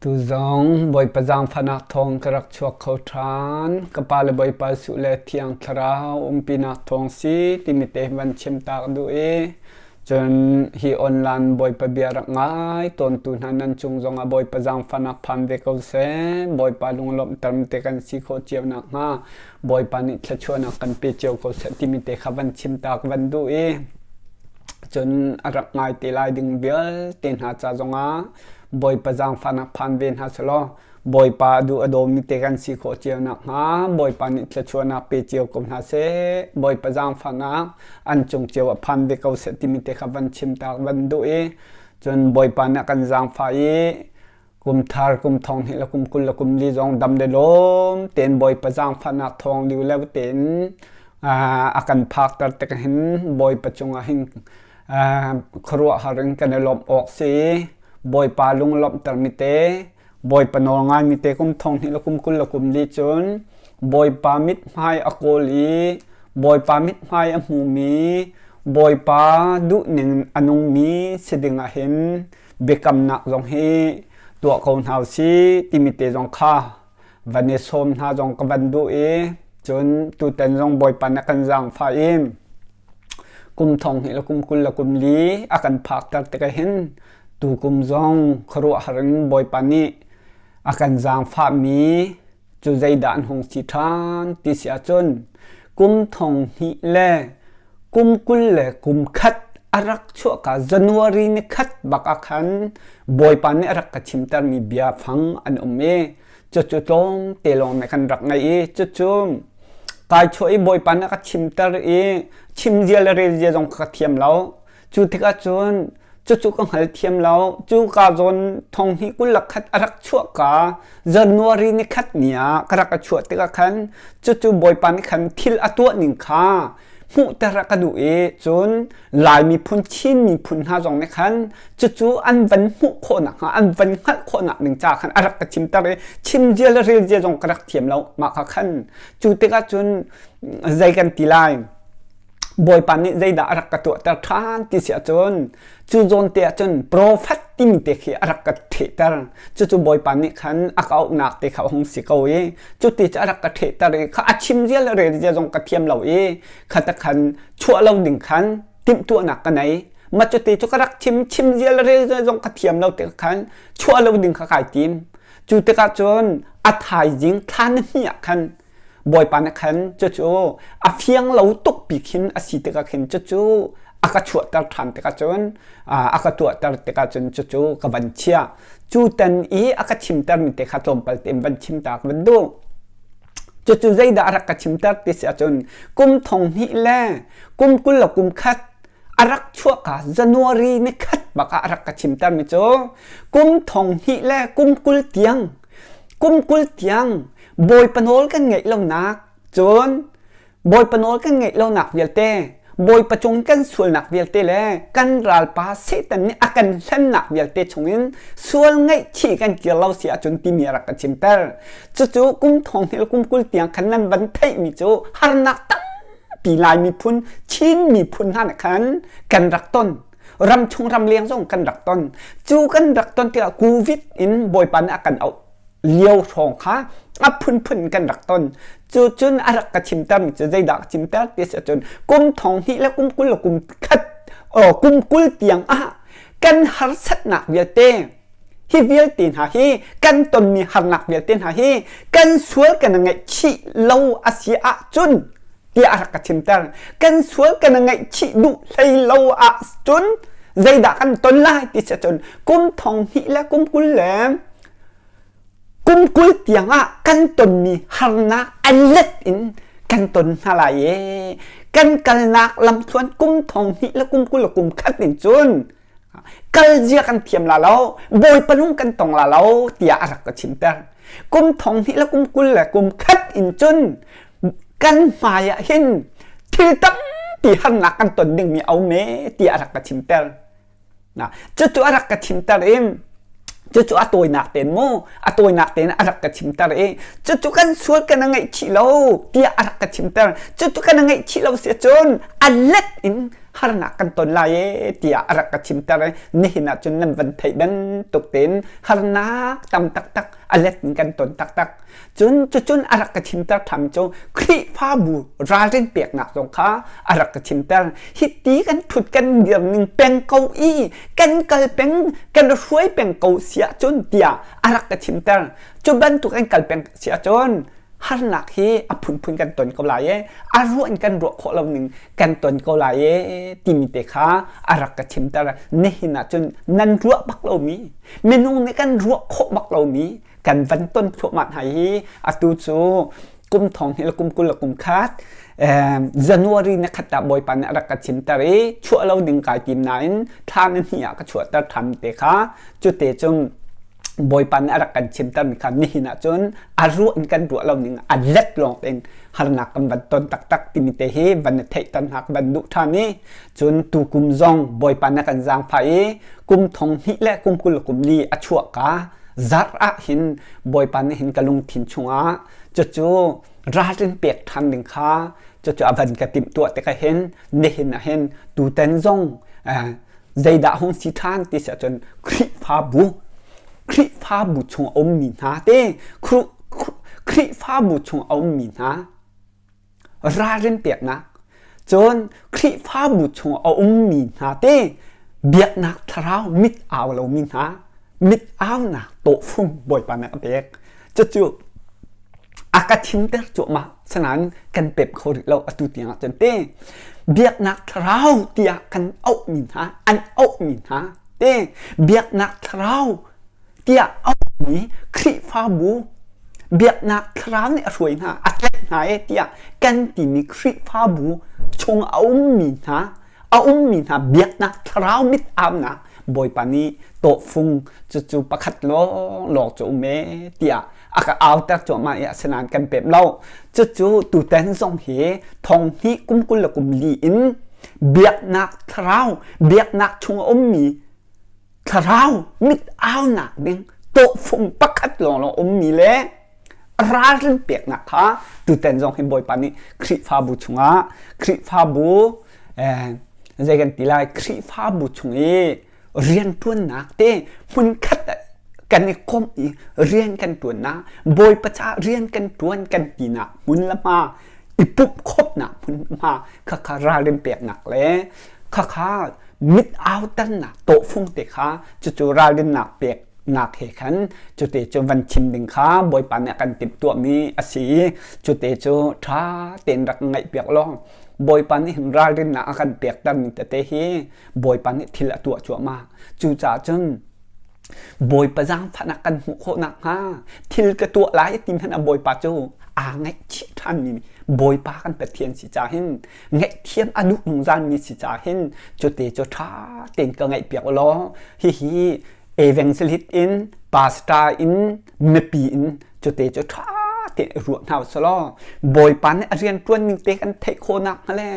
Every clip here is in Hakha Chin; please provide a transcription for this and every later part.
Tuzong Bawipa zaangfahnak thawng ka rak chuak kho ṭhan. Ka pa le Bawipa Jesuh le Thiang Thlarau umpinak thawng si timi te van chim tak duh i cun hi online Bawipa bia rak ngai tawntu hna nan cung zongah Bawipa zaangfahnak phan ve ko seh. Bawipa lunglawmhter te kan si khawh cio nakhnga Bawipa nih thluachuahnak kan pe cio ko seh timi te kha van chim tak van duh i cun a rak ngai te lai ding vialte hna ca zongah Bawipa zaangfahnak phan ve hna selaw Bawipa duh a dawmi te kan si khawh cio nakhnga Bawipa nih thluachuahnak pe cio ko hna seh. Bawipa zaangfahnak an cung cio ah phan ve ko seh timi te kha van chim tak van duh i cun Bawipa nih a kan zaangfah i kum thar kum thong hnih le kum 20 le kum li zong dam le lawm tein Bawipa zaangfahnak thawng liu le tein a kan phakter tik hin Bawipa cungah hin khuaruahhar in kan i lawmh awk si. Bawipa lunglawmhtermi te, Bawipa nawl ngaimi te kum thong hnih le kum 20 le kum li cun Bawipa mithmai a kawl i Bawipa mithmai a hmumi, Bawipa duhning a nungmi si ding ah hin biakamnak zong hi tuah ko hna usih timi te zong kha van i sawm hna zong ka van duh i cun tutan zong Bawipa nih a kan zaangfah i kum thong hnih le kum 20 le kum li a kan phakter tikah hin tukum zong khuaruahhar in Bawipa nih a kan zaangfahmi cu zeidah an hung si ṭhan ti si ahcun kum thong hnih le kum 20 le kum khat a rak chuahka January ni khat bak ah khan Bawipa nih a rak ka chimtermi biafang an um i cucu tlawm te lawng nih kan rak ngaih i cucu kai chuah i Bawipa nih a ka chimter i chim zia le rel zia zong ka thiam lo. Cu tikah cun cucu ka hngal thiam lo. Cu ka zawn thong hnih 20 le khat a rak chuah ka January ni khat ni ah ka rak a chuah tikah khan cucu Bawipa nih khan thil a tuah ning kha hmuhter a ka duh i cun Lai miphun Chin miphun hna zong nih khan cucu an van hmuh khawh nakhnga an van hngalh khawh nak ding ca khan a rak ka chimter i chim zia le rel zia zong ka rak thiam lo mah kha khan. Cu tikah cun zei kan ti lai? Bawipa nih zeidah a rak ka tuahter ṭhan ti si ahcun cu zawn te ahcun profet timi te khi a rak ka ṭhehter. Cucu Bawipa nih khan a ka auhnak te kha a hung si ko i cuti cu a rak ka ṭhehter i kha a chim zia le rel zia zong ka thiam lo i khata khan chuah lo ding khan timhtuahnak ka nei. Ma cuti cu ka rak chim chim zia le rel zia zong ka thiam lo tikah khan chuah lo ding kha kai tim. Cu tikah cun a thaizing thla na hnih ah khan Bawipa nih khan cucu a fiang lo tuk pi khin a si tikah khin cucu a ka chuahter ṭhan tikah cun a ka tuahter tikah cun cucu ka van chiah. Cu tan i a ka chimtermi te kha tlawmpal tein van chim ta ka van duh. Cucu zeidah a rak ka chimter ti si ahcun kum thong hnih le kum 20 le kum khat a rak chuahka January ni khat bak ah a rak ka chimtermi cu kum thong hnih le kum 20 tiang kum 20 tiang Bawipa nawl kan ngeih lonak cun Bawipa nawl kan ngeih lonak vialte Bawipa cung kan sualnak vialte le kan ralpa Satan nih a kan hlennak vialte chungin sual ngaihchih kan kir lo si ahcun timi a rak kan chimter. Cucu kum thong hnih le kum 20 tiang khan nan van theihmi cu harnak tampi Lai miphun Chin miphun hna nih khan kan rak ton. Ramchung ramleng zong kan rak ton. Cu kan rak ton tikah COVID in Bawipa nih a kan auh lio hrawng kha a phunphun kan rak ton. Cu cun a rak ka chimter mi cu zeidah ka chimter ti si ahcun kum thong hnih le kum 20 le kum khat kum 20 tiang ah kan harsatnak vialte hi vialte hna hi kan tonmi harnak vialte hna hi kan sual kan ngaihchih lo a si ahcun tiah a rak ka chimter. Kan sual kan ngaihchih duh hlei lo ahcun zeidah kan ton lai ti si ahcun kum thong hnih le kum 20 le kum 20 tiang ah kan tonmi harnak a let in kan ton hna lai i kan kalnak lamthluan kum thong hnih le kum 20 le kum khat in cun kal zia kan thiam la lo, Bawipa lung kan tong la lo tiah a rak ka chimter. Kum thong hnih le kum 20 le kum khat in cun kan hmai ah hin thil tampi harnak kan ton dingmi a um e tiah a rak ka chimter. Na cucu a rak ka chimter i cucu a tawinak tein mu a tawinak tein a rak ka chimter i cucu kan sual kan ngaihchih lo tiah a rak ka chimter. Cucu kan ngaihchih lo si cun a let in. Harnak kan ton lai e tiah a rak ka chimter i nihin ah cun nan van theih bantuk tein harnak tam taktak a let in kan ton taktak. Cun cucun a rak ka chimter ṭhan cu Khrihfabu ralrin peknak zong kha a rak ka chimter. Hiti kan ṭhut kan dir ning peng ko i kan kal peng kan hruai peng ko si ahcun tiah a rak ka chimter. Cu bantuk an kal peng si ahcun harnak hi a phunphun kan ton ko lai e a ruah in kan ruah khawh lo ning kan ton ko lai e timi te kha a rak ka chimter. Nihin ah cun nan ruah bak lomi minung nih kan ruah khawh bak lomi kan van ton thluahmah hna hi atu cu kum thong hi le kum 20 le kum khat January na khat ah Bawipa nih a rak ka chimter i chuah lo ding kai tim nain thla na hnih ah ka chuahter ṭhan te kha cute cun Bawipa nih a rak kan chimter mi kha nihin ah cun a ruah in kan ruah lo ning a let lawng tein harnak kan van ton taktak timi te hi van na theihter hna ka van duh ṭhan i cun tukum zong Bawipa nih a kan zaangfah i kum thong hnih le kum 20 le kum li a chuah ka zarh ah hin Bawipa nih hin ka lungthin chungah cucu ralrin pek ṭhan ding kha cucu a van ka timhtuah tikah hin nihin ah hin tutan zong zeidah hung si ṭhan ti si ahcun Khrihfabu Khrihfabu chung a ummi hna te Khrihfabu chung a ummi hna ralrin peknak cun Khrihfabu chung a ummi hna te biaknak thlarau mit au lomi hna mit aunak tawhfung Bawipa nih a pek cucu a ka thimter cuahmah sanain kan pep kho rih lo atu tiang ah cun te biaknak thlarau tiah kan auhmi hna an auhmi hna te biaknak thlarau tiah auhmi Khrihfabu biaknak thlarau nih a hruai hna a tlaih hna e tiah kan timi Khrihfabu chung a ummi hna a ummi hna biaknak thlarau mit aunak Bawipa nih tawhfung cucu pakhat lawnglawng cu um e tiah a ka auter cuahmah i asinain kan pem lo. Cucu tutan zong hi thong hnih kum 20 le kum li in biaknak thlarau biaknak chung a ummi thlarau mit aunak ding tawhfung pakhat lawnglawng ummi le ralrin peknak kha tutan zong hi Bawipa nih Khrihfabu chungah Khrihfabu zei kan ti lai Khrihfabu chung i rianṭuannak te hmunkhat kan i komh i rian kan ṭuannak Bawipa caah rian kan ṭuan kan tinak hmun le hma i pumh khawmhnak hmunhma khakha ralrin peknak le khakha mit auternak tawhfung te kha cucu ralrinnak peknak he khan cute cu van chim ding kha Bawipa nih a kan timhtuahmi a si i cute cu ṭha tein rak ngaihpiak law Bawipa nih hin ralrinnak a kan pektermi tete hi Bawipa nih thil a tuah cuahmah. Cucaah cun Bawipa zaangfahnak kan hmuh khawh nakhnga thil ka tuah lai ti hmanh ah Bawipa cu aa ngaihchih ṭhanmi Bawipa kan Pathian si caah hin ngaihthiam a duh zungzalmi si caah hin cute cu ṭha tein ka ngaihpiak u law hihi evangelist in pastor in mipi in cute cu ṭha tein i ruah hna usih law Bawipa nih a rianṭuan ning te kan theih khawh nakhnga le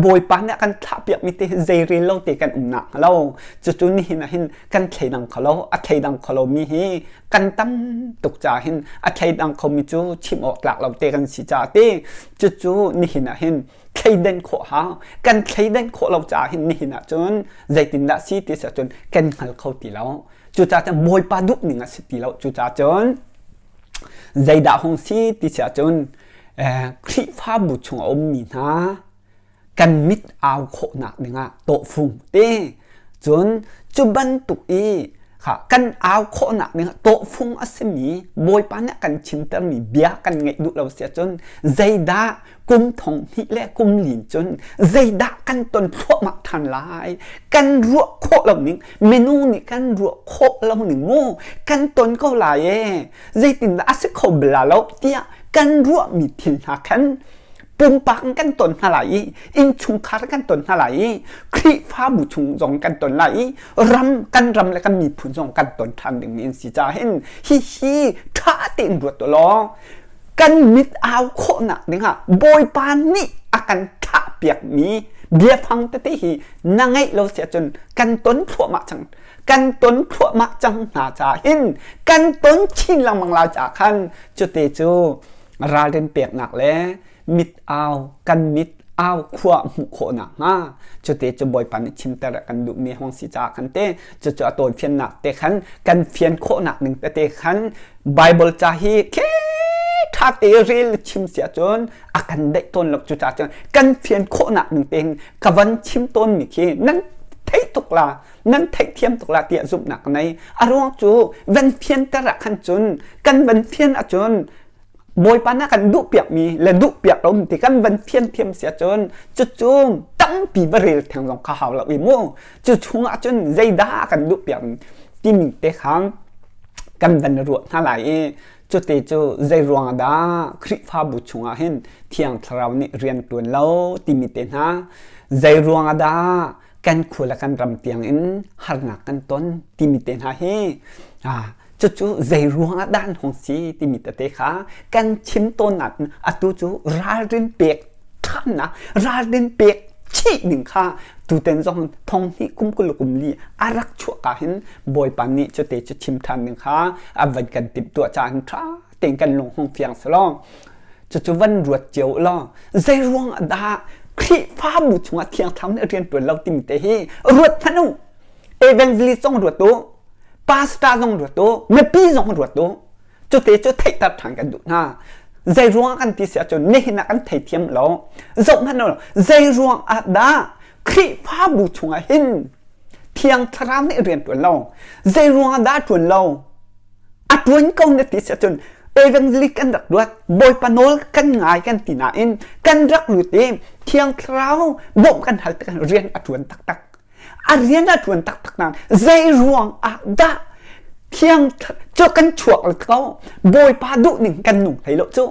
Bawipa nih a kan thlahpiakmi te hi zeirel lo te kan um nakhnga lo cucu nihin ah hin kan thleidang kho lo a thleidang kho lomi hi kan tam tuk caah hin a thleidang khomi cu chim awk tlak lo te kan si caah te cucu nihin ah hin thleiden khawh hau kan thleiden khawh lo caah hin nihin ah cun zeitindah si ti si ahcun kan hngal kho ti lo cucaah cun Bawipa duh ning a si ti lo cucaah cun zeidah hung si ti si ahcun Khrihfabu chung a ummi hna kan mit au khawhnak dingah tawhfung te cun cu bantuk i kha kan au khawhnak dingah tawhfung a simi Bawipa nih a kan chimtermi bia kan ngaih duh lo si ahcun zeidah kum thong hnih le kum lin cun zeidah kan ton thluahmah ṭhan lai kan ruah khawh lo ning minung nih kan ruah khawh lo ning mu kan ton ko lai e zeitindah a si kho bala lo tiah kan ruahmi thil hna khan pumpak in kan ton hna lai i innchungkhar kan ton hna lai i Khrihfabu chung zong kan ton lai i ram kan ram le kan miphun zong kan ton ṭhan dingmi an si caah hin hihi ṭha tein ruat u law kan mit au khawhnak dingah Bawipa nih a kan thahpiakmi biafang tete hi na ngeih lo si ahcun kan ton thluahmah cang kan ton thluahmah cang hna caah hin kan ton chin lengmang lai caah khan cute cu ralrin peknak le mit au kan mit Au khua hmuh khawh nakhnga cute cu Bawipa nih chimter a kan duhmi hong si caah khan te cucu a tawifiannak te khan kan fian khawhnak ning tete khan Bible ca hi khe ṭha te rel chim si ahcun a kan daih tawn lo cucaah cun kan fian khawhnak ning tein ka van chim tawnmi khi nan theih tuk la nan theihthiam tuk la tiah zumhnak ka nei a ruang cu van fianter ah khan cun kan van fian ahcun Bawipa na kan duhpiakmi le duhpiak lo ti kan van fian thiam si ahcun cucu tampi va rel theng zong kha hau lo i mu cu chung ahcun zeidah kan duhpiak timi te kha kan van ruah hna lai i cute cu zei ruang dah Khrihfabu chungah hin Thiang Thlarau nih rian ṭuan lo timi te hna zei ruang dah kan khua le kan ram tiang in harnak kan ton timi te hna hi cucu zei ruang ah dah an hung si timi tete kha kan chim tawn nain atu cu ralrin pek ṭhannak ralrin pek chih ding kha tuten zong thong hnih kum 20 kum li a rak chuah ka hin Bawipa nih cute cu chim ṭhan ding kha a van kan timhtuah caah hin ṭha tein kan lung hung fiang selaw cucu van ruat cio law zei ruang ah dah Khrihfabu chungah Thiang Thlarau nih rian ṭuan lo timi te hi ruat hmanh u evangelist zong ruat u pastor zong ruat u mipi zong ruat u cute cu theihter ṭhan kan duh hna zei ruang kan ti si ahcun nihin ah kan theithiam lo zoh hmanh u zei ruang ah dah Khrihfabu chungah hin Thiang Thlarau nih rian ṭuan lo zei ruang ah dah ṭuan lo a ṭuan ko na ti si ahcun evangelic kan rak luat Bawipa nawl kan ngai kan ti nain kan rak lut i Thiang Thlarau bawmh kan hal tik rian a ṭuan taktak a rian a ṭuan taktak nain zei ruang ah dah Thiang cu kan chuak lo ko Bawipa duh ning kan nung hlei lo cu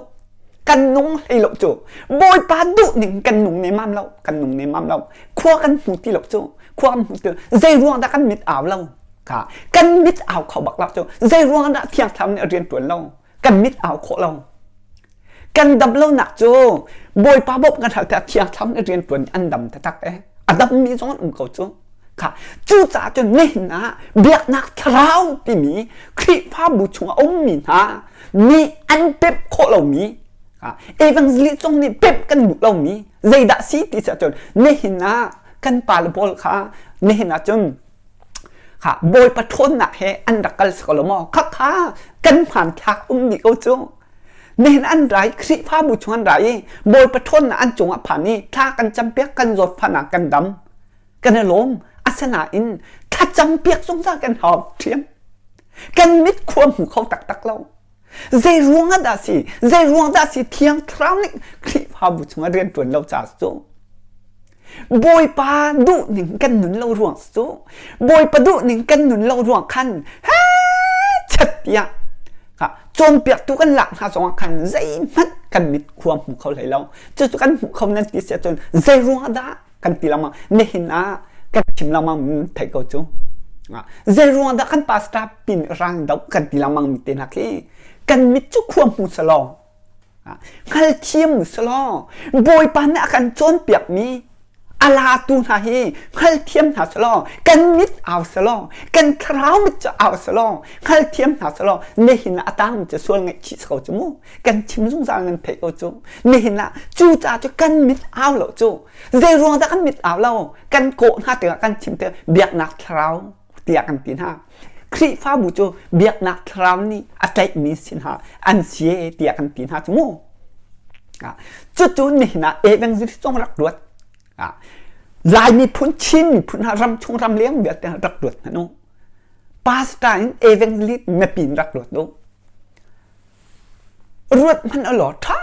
kan nung hlei lo cu Bawipa duh ning kan nung nemam lo kan nung nemam lo khua kan hmu ti lo cu khua kan hmu ti lo zei ruang dah kan mit au lo Kha kan mit au kho bak lo cu zei ruang dah Thiang Thlarau nih rian ṭuan lo kan mit au khawh lo kan dam lonak cu Bawipa bawmh kan hal tiah Thiang Thlarau nih rian ṭuan an dam taktak eh a dammi zong an um ko cu kha cucaah cun nihin ah biaknak thlarau timi Khrihfabu chungah a ummi hna nih an pemh khawh lomi evangelist zong nih pemh kan duh lomi zeidah si ti cun nihin ah kan pa le pawl kha nihin ah cun Kha Bawipa ṭhawnnak he an rak kal si ko lo maw? Khakha kan hmanthlak um dih ko cu. Nihin an rai Khrihfabu chung an rai i Bawipa ṭhawnnak an cungah phan i thla kan campiak kan zawtfahnak kan dam. Kan i lawm. Asinain thlacam piak zungzal kan hau ṭhiam. Kan mit khua hmu kho taktak lo. Zei ruang ah dah si? Zei ruang dah si Thiang Thlarau nih Khrihfabu chungah rian ṭuan lo caah cu? Bawipa duhning kan nun lo ruang cu Bawipa duhning kan nun lo ruang khan he chat tiah cawnpiaktu kan lak hna zongah khan zeihmanh kan mit khua hmu kho hlei lo cucu kan hmuh kho nan ti si ahcun zei ruang dah kan ti lengmang nihin ah kan chim lengmang theih ko cu zei ruang dah kan pastor pin rang do kan ti lengmang mi te hna khi kan mit cu khua hmu selaw Hngalthiam selaw Bawipa nih a kan cawnpiakmi a latu hna hi hngalthiam hna selaw kan mit au selaw kan thlarau mit cu au selaw hngalthiam hna selaw nihin ah a tangmi cu sual ngaihchih si ko cu mu kan chim zungzal nan theih ko cu nihin ah cu ca cu kan mit au lo cu zei ruang dah kan mit au lo kan kawh hna tikah kan chim tikah biaknak thlarau tiah kan ti hna. Khrihfabu cu biaknak thlarau nih a tlaihmi si hna an si e tiah kan ti hna cu mu. Cucu nihin ah evangelist zong rak ruat. Lai miphun, Chin miphun hna ram chung ram leng vialte rak ruat hna nu. Pastor in evangelist mipi in rak ruat u. Ruat hmanh ulaw ṭha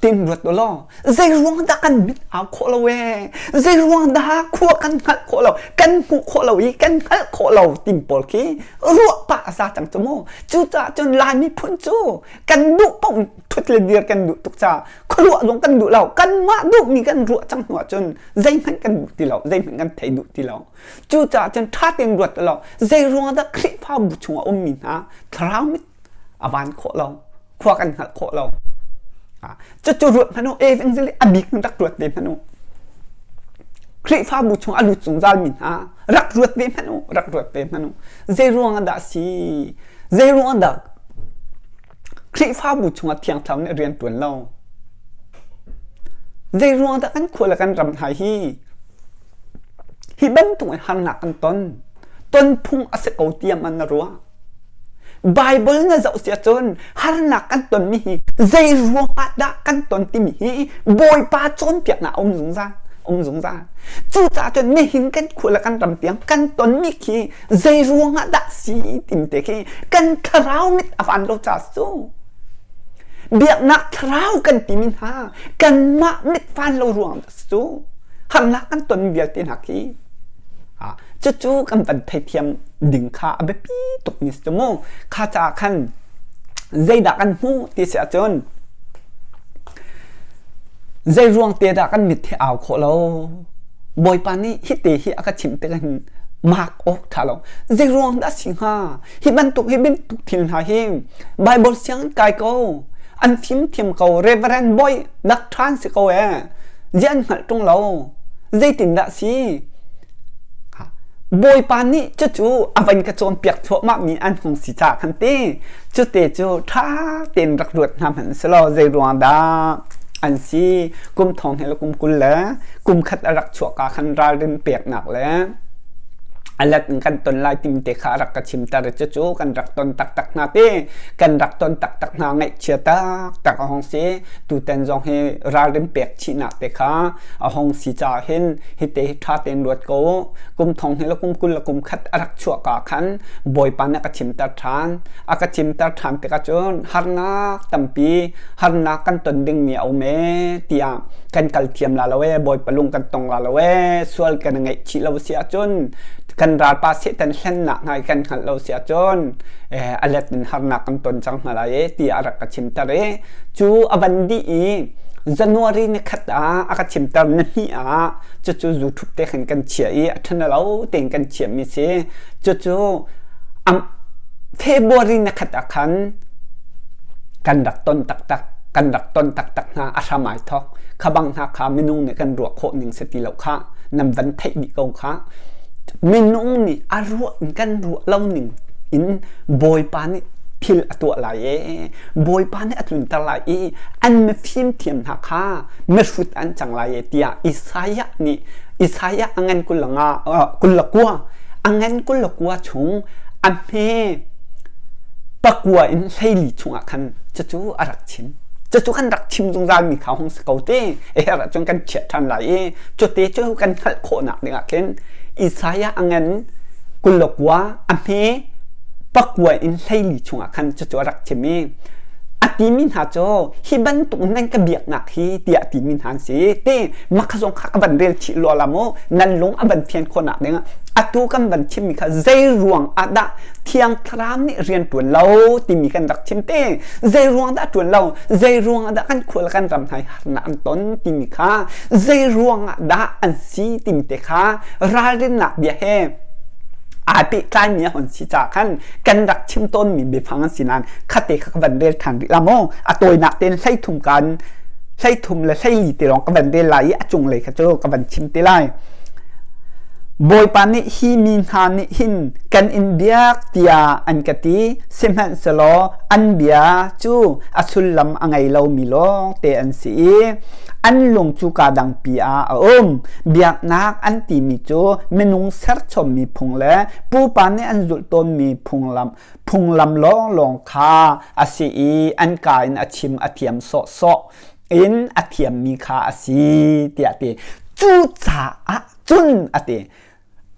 tein ruat ulaw zei ruang dah kan mit au khawh lo ee zei ruang dah khua kan hngalh khawh lo kan hmuh khawh lo i kan hngalh khawh lo tim pawl khi ruah pah a za cang cu mu cucaah cun Lai miphun cu kan duh paoh ṭhut le dir kan duh tuk caah khuaruah zong kan duh lo kanmah duhmi kan ruah cang hnu ahcun zeihmanh kan duh ti lo zeihmanh kan thei duh ti lo cucaah cun ṭha tein ruat ulaw zei ruang dah Khrihfabu chungah ummi hna thlarau mit a van khawh lo khua kan hngalh khawh lo cucu ruat hmanh u evangelist a bik rak ruat ve hmanh u Khrihfabu chung a lut zungzal mi hna rak ruat ve hmanh u rak ruat ve hmanh u zei ruang dah si zei ruang dah Khrihfabu chungah Thiang Thlarau nih rian ṭuan lo. Zei ruang dah kan khua le kan ram hna hi hi bantuk in harnak kan ton? Ton phung a si ko tiah man na ruah? Bible na zoh si ahcun harnak kan tonmi hi zei ruang ah dah kan ton timi hi Bawipa cawnpiaknak a um zungzal. Um zungzal. Cucaah cun nihin kan khua le kan ram tiang kan tonmi khi zei ruang ah dah si timi te khi kan thlarau mit a van lo ca cu. Biaknak thlarau kan timi hna kanmah mit van lo ruang dah cu. Harnak kan ton vialte hna khi Cucu kan van theithiam ding kha a biapi tukmi si mu. Kha caah khan zeidah kan hmuh ti si ahcun zei ruang te dah kan mit hi au khawh lo. Bawipa nih hite hi a ka chimh tik hin mak awk ṭha lo. Zei ruang dah si hnga? Hi bantuk hi bantuk thil hna hi Bible siang kai ko. An fimthiam ko. Reverend boy dak ṭhan si ko ee. Ziah an hngalh ṭung lo. Zeitindah si? Bawipa nih cucu a van ka cawnpiak thluahmahmi an hung si caah khan ti cute cu ṭha tein rak ruat hna hmanh selaw zei ruang dah an si kum thong he le kum 20 le kum khat a rak chuahka khan ralrin peknak le a let in kan ton lai timi te kha a rak ka chimter i cucu kan rak ton taktak hna ti kan rak ton taktak hna ngaihchia taktak a hung si tutan zong hi ralrin pek chihnak te kha a hung si caah hin hite hi ṭha tein ruat ko kum thong hi le kum 20 le kum khat a rak chuah ka khan Bawipa nih a ka chimter ṭhan a ka chimter ṭhan tikah cun harnak tampi harnak kan ton dingmi a um ee tiah kan kal thiam la lo ee Bawipa lung kan tong la lo ee sual kan ngaihchih lo si ahcun kan ralpa Satan hlennak hna kan hngalh lo si ahcun a let in harnak kan ton cang hna lai ee tiah a rak ka chimter i cu a van dih i January ni khat ah a ka chimter ni hnih ah cucu zu ṭhup te khan kan chiah i a ṭhan lo tein kan chiahmi si cucu February ni khat ah khan kan rak ton taktak kan rak ton taktak hna a hram ai thok kha bang hna kha minung nih kan ruah khawh ning si ti lo kha nan van theih dih ko kha minung nih a ruah in kan ruah lo ning in Bawipa nih thil a tuah lai ee Bawipa nih a tlunter lai i an mifim thiam hna kha mihrut an cang lai e tiah Isaiah nih Isaiah a ngan 29 a ngan 29 chung a hme pakua in 14 chungah khan cucu a rak chim cucu kan rak chim zungzal mi kha hung si ko te e her ahcun kan chiah ṭhan lai i cute cu kan hngalh khawhnak dingah khin Isaiah a ngan 29 a hme pakua in 14 chungah khan cucu a rak chim i a timi hna cu hi bantuk nan ka biaknak hi tiah timi hna an si te makha zong kha ka van rel chih lua la mu nan lung a van fian khawhnak ding atu kan van chimmi kha zei ruang ah dah thiang thlarau nih rian ṭuan lo timi kan rak chim te zei ruang dah ṭuan lo zei ruang ah dah kan khual kan ram hna harnak an ton timi kha zei ruang ah dah an si timi te kha ralrinnak bia he aa pehtlaimi a hon si caah khan kan rak chim tawnmi biafang an si nain khate kha ka van rel ṭhan rih la maw a tawinak tein 13 kan 13 le 14 te lawng ka van rel lai i a cunglei kha cu ka van chim te lai Bawipa nih hi mi hna nih hin kan in biak tiah an ka ti sihmanhsehlaw an bia cu a sullam a ngei lomi lawng te an si i an lung cu kaa dangpi ah a um biaknak an timi cu minung serchommi phung le pupa nih an zulh tawnmi phunglam phunglam lawnglawng kha a si i an ka in a chim a thiam sawhsawh in a thiammi kha a si tiah ti cucaah cun a ti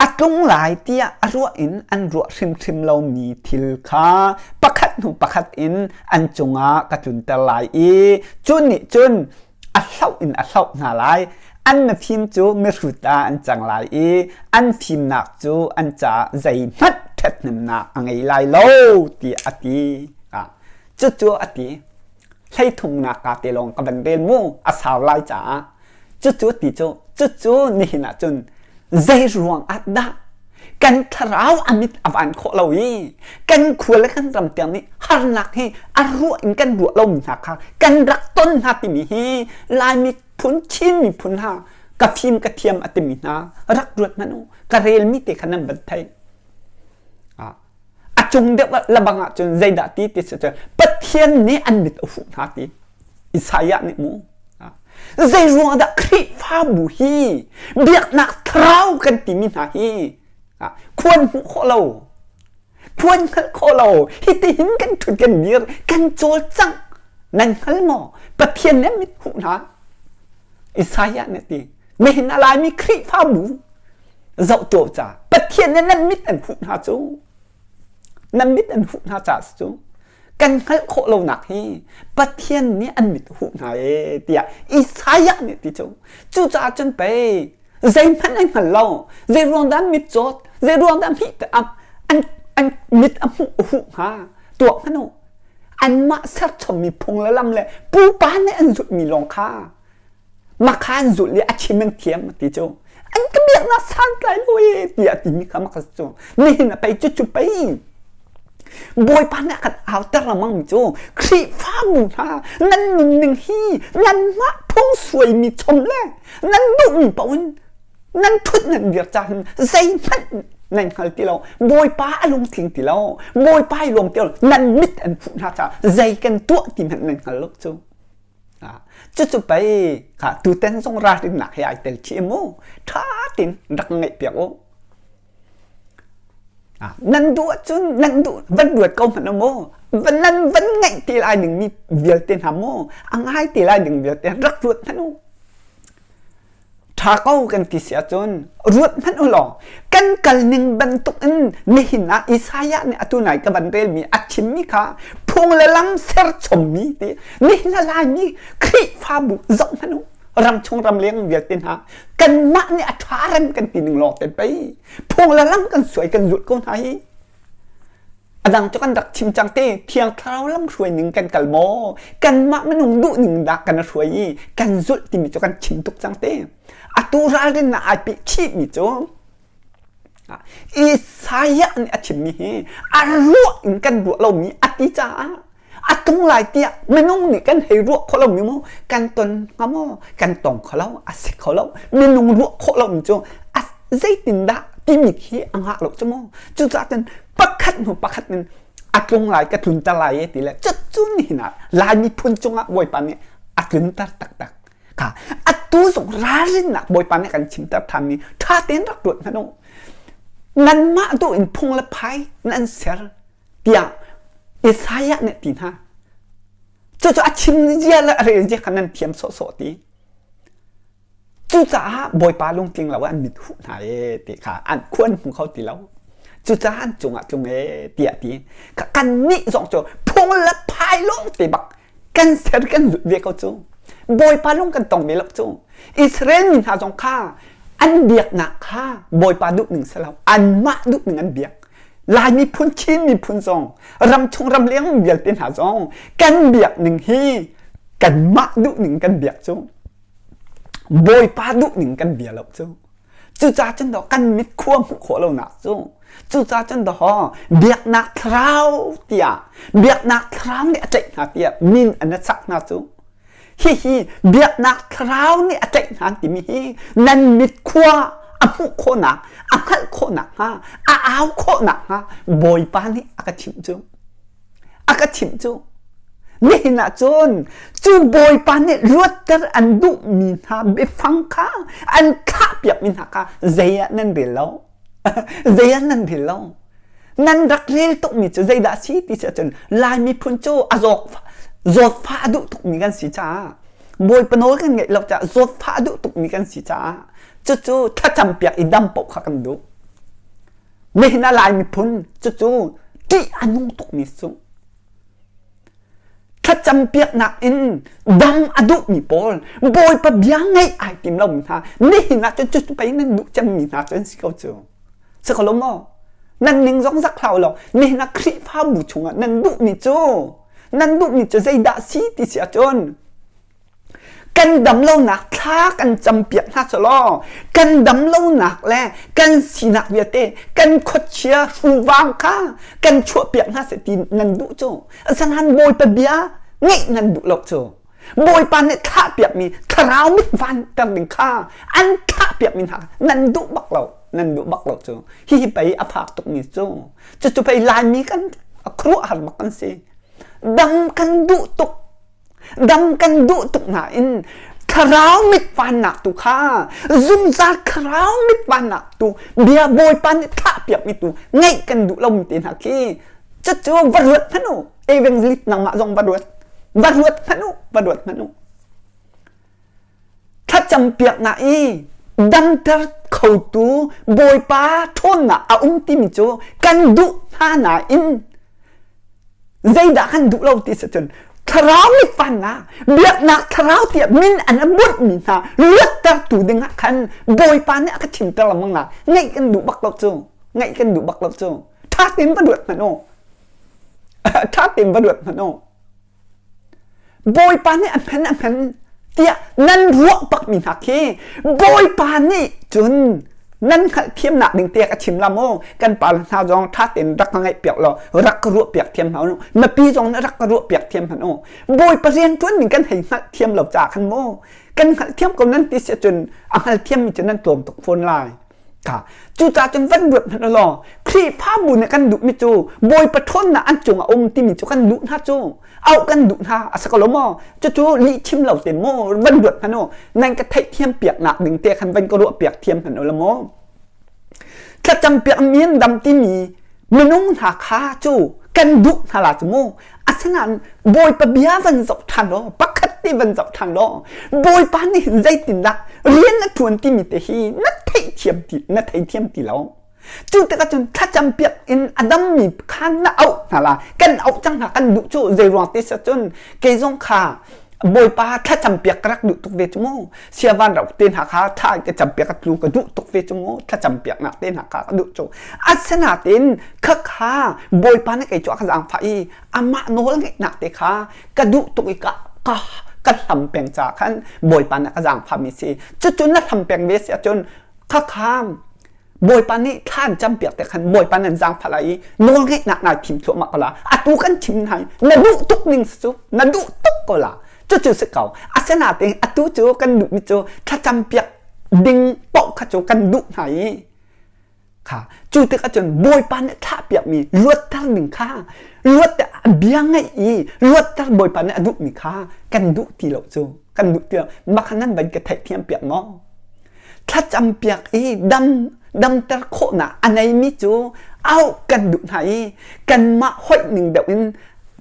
a tlung lai tiah a ruah in an ruah hrimhrim lomi thil kha pakhat hnu pakhat in an cungah ka tlunter lai i cu nih cun a hloh in a hloh hna lai an mifim cu mihrut ah an cang lai i an fimnak cu an caah zeihmanh ṭhathnemnak a ngei lai lo tiah a ti cucu a ti 13nak ka te lawng ka van rel mu a sau lai caah cucu ti cu cucu nihin ah cun zei ruang ah dah kan thlarau a mit a van khawh lo i kan khua le kan ram tiang nih harnak hi a ruah in kan ruah lomi hna kha kan rak ton hna timi hi Laimi phun Chin miphun hna ka fim ka thiam a timi hna rak ruat hmanh u ka relmi te kha nan van theih a cung deuh labang ah cun zeidah ti ti si cun Pathian nih an mit a fuh hna ti Isaiah nih mu. Zei ruang dah Khrihfabu hi biaknak thlarau kan timi hna hi khuan hmuh khawh lo, khuan hngalh khawh lo, hitihin kan ṭhut kan dir, kan cawlcangh nan hngal maw? Pathian nih mit huh hna. Isaiah nih ti, nihin a laimi Khrihfabu zoh tuah ca, Pathian nih nan mit an huh hna cu. Nan mit an huh hna ca cu. Kan hngalh khawh lonak hi Pathian nih an mit huh hna ee tiah Isaiah nih ti cu. Cucaah cun pei zeihmanh an hngal lo. Zei ruang dah an mit cawt, zei ruang dah an an mit a hmuh huh hnga tuak hmanh u. Anmah serchommi phung le lam le pupa nih an zulhmi lawng kha makha an zulh i a chim an thiam ti cu an ka biaknak santlai lo e tiah timi kha maka cu nihin a pei cucu pei Bawipa nih a kan auter lengmang mi cu Khrihfabu hna nan nunning hi nanmah phung suaimi chom le nan duhmi paoh in nan thut nan dir caan zeihmanh nan hngal ti lo. Bawipa a lungtling ti lo. Bawipa i lawm ti lo. Nan mit an phuh hna caah zei kan tuah ti hmanh nan hngal lo cu. Cucu pei kha tutan zong ralrinnak he ai tel chih mu. Ṭha tein rak ngaih piak u. Nan duh ahcun nan duh van ruat ko hmanh mu. Nan van ngaih te lai dingmi vialte hna mu. A ngai te lai ding vialte rak ruat hmanh u. Ṭha ko kan ti si ahcun ruat hmanh u law kan kal ning bantuk in nihin ah Isaiah nih atu nai ka van relmi a chimmi kha phung le lam serchommi ti nihin a Laimi Khrihfabu zoh hmanh u ramchung ramleng vialte hna kanmah nih a ṭha rem kan ti ning lawng te pei phung le lam kan suai kan zulh ko hna hi. A dang cu kan rak chim cang te Thiang Thlarau lamhruai ning kan kal maw? Kanmah minung duh ning dah kan hruai i kan zulh timi cu kan chim tuk cang te. Atu ralrinnak ai peh chihmi cu Isaiah nih a chimmi hi a ruah in kan ruah lomi a ti caah a tung lai tiah minung nih kan hei ruah khawh lomi mu kan ton hnga maw kan tong kho lo a si kho lo minung ruah khawh lomi cu a zeitindah timi khi a ngah lo cu mu cucaah cun pakhat hnu pakhat in a tlung lai ka tlunter lai e ti le cucu nihin ah Lai miphun cungah Bawipa nih a tlunter taktak kha atu zong ralrinnak Bawipa nih kan chimter ṭhanmi ṭha tein rak ruat hmanh u nanmah duh in phung le phai nan ser tiah Isaiah nih a ti hna. Cucu a chim zia le a rel zia kha nan thiam sawhsawh ti. Cucaah Bawipa lungtling lo an mit huh hna e ti kha an khuan hmu kho ti lo. Cucaah an cungah tlung e tiah ti. Kan nih zong cu phung le phai lawng te bak kan ser kan zulh ve ko cu. Bawipa lung kan tong ve lo cu. Israel mi hna zong kha an biaknak kha Bawipa duh ning si lo. Anmah duh ning an biak. Lai miphun, Chin miphun zong, ramchung ramleng vialte hna zong kan biak ning hi kanmah duh ning kan biak cu. Bawipa duh ning kan bia lo cu. Cucaah cun dawh kan mit khua hmuh khawh lonak cu cucaah cun dawh biaknak thlarau tiah biaknak thlarau nih a tlaih hna tiah min an sak hna cu. Hihi biaknak thlarau nih a tlaih hna timi hi nan mit khua a hmuh khawhnak a hngalh khawhnak hnga a au khawhnak hnga Bawipa nih a ka chimh cu. A ka chimh cu. Nihin ah cun cu Bawipa nih luatter an duhmi hna biafang kha an thlahpiakmi hna kha zei ah nan rel lo. zei ah nan rel lo. Nan rak rel tukmi cu zeidah a si ti si ahcun Lai miphun cu a zawtfah a duh tukmi kan si caah Bawipa nawl kan ngeih lo caah zawtfah a duh tukmi kan si caah cucu thlacampiak i dam paoh kha kan duh. Nihin ah Lai miphun cucu ṭih a nung tukmi cu thlacampiaknak in dam a duhmi pawl Bawipa bia ngaih ai tim lomi hna nihin ah cun cucu pei nan duh cemmi hna cu an si ko cu. Si ko lo maw? Nan ning zong zak hlah law nihin ah Khrihfabu chungah nan duhmi cu nan duhmi cu zeidah si ti si ahcun Kan damlonak thla kan campiak hna selaw kan damlonak le kan sinak vialte kan khuachia hruvang kha kan chuahpiak hna seh ti nan duh cu. Asinain Bawipa bia ngeih nan duh lo cu. Bawipa nih thlahpiakmi thlarau mit vanter ding kha an thlahpiakmi hna nan duh bak lo. Nan duh bak lo cu. Hihi pei a fak tukmi cu. Cucu pei Laimi kan khuaruahhar bak kan si. Dam kan duh tuk. Dam kan duh tuk nain Thlarau mitvannak tu kha zungzal thlarau mitvannak tu bia Bawipa nih thlahpiakmi tu ngeih kan duh lomi te hna khi cucu va ruat hmanh u. Evangelist nangmah zong va ruat. Va ruat hmanh u, va ruat hmanh u. Thlacam piaknak i damter khotu Bawipa ṭhawnnak a um timi cu kan duh hna nain zeidah kan duh lo ti si cun thlarau mitvannak biaknak thlarau tiah min an bunhmi hna luattertu dingah khan Bawipa nih a ka chimter lengmang na ngaih kan duh bak lo cu ngaih kan duh bak lo cu ṭha tein va ruat hmanh u ṭha tein va ruat hmanh u Bawipa nih a hman a hman tiah nan ruah bakmi hna khi Bawipa nih cun nan hngalhthiamnak ding te ka chim la mu kan pa hna zong ṭha tein rak ka ngaih piak law rak ka ruah piak thiam hna u mipi zong nih rak ka ruah piak thiam hmanh u Bawipa rian ṭuan ning kan hei hngalhthiam lo caah khan mu kan hngalhthiam ko nan ti si ahcun a hngalthiam mi cu nan tlawm tuk fawn lai Ka cucaah cun van ruat hmanh law Khrihfabu nih kan duhmi cu Bawipa ṭhawnnak an cungah um timi cu kan duh hna cu auh kan duh hna a si ko lo maw cucu lih chim lo te maw van ruat hmanh u nan ka theihthiam piaknak ding te khan van ka ruah piak thiam hmanh u la maw thlacam piak mi an dam timi minung hna kha cu kan duh hna la cu mu Asinain Bawipa bia van zoh ṭhan law, pakhat te van zoh ṭhan law, Bawipa nih hin zeitindah rian a ṭuan timi te hi na theihthiam ti na theithiam ti lo. Cu tikah cun thlacam piak in a dammi kha na auh hna la. Kan auh cang hna kan duh cu zei ruang te si cun kei zong kha Bawipa thlacam piak ka rak duh tuk ve cu mu. Siavan rau te hna kha thla ka cam piak ka tlu ka duh tuk ve cu mu. Thlacam piak nak te hna kha ka duh cu. Asinain khakha Bawipa nih kei cu a ka zaangfah i amah nawl ngeihnak te kha ka duh tuk i ka ka ka hlam peng ca khan Bawipa nih a ka zaangfahmi si. Cucu na hlam peng ve si ahcun khakha Bawipa nih thla an campiak te khan Bawipa nan zaangfah lai i nawlngeihnak nai thim thluahmah ko la. Atu kan thim hna na duh tuk ning cu na duh tuk ko la. Cucu si ko. Asinain atu cu kan duhmi cu thlacam piak ding paoh kha cu kan duh hna i kha cu tikah cun Bawipa nih thlah piakmi luatter ding kha luat bia ngaih i luatter Bawipa nih a duhmi kha kan duh ti lo cu kan duh ti lo mah kha nan van ka theihthiam piak maw thlacam piak i dam damter khawhnak a neimi cu auh kan duh hna i kanmah hoih ning deuh in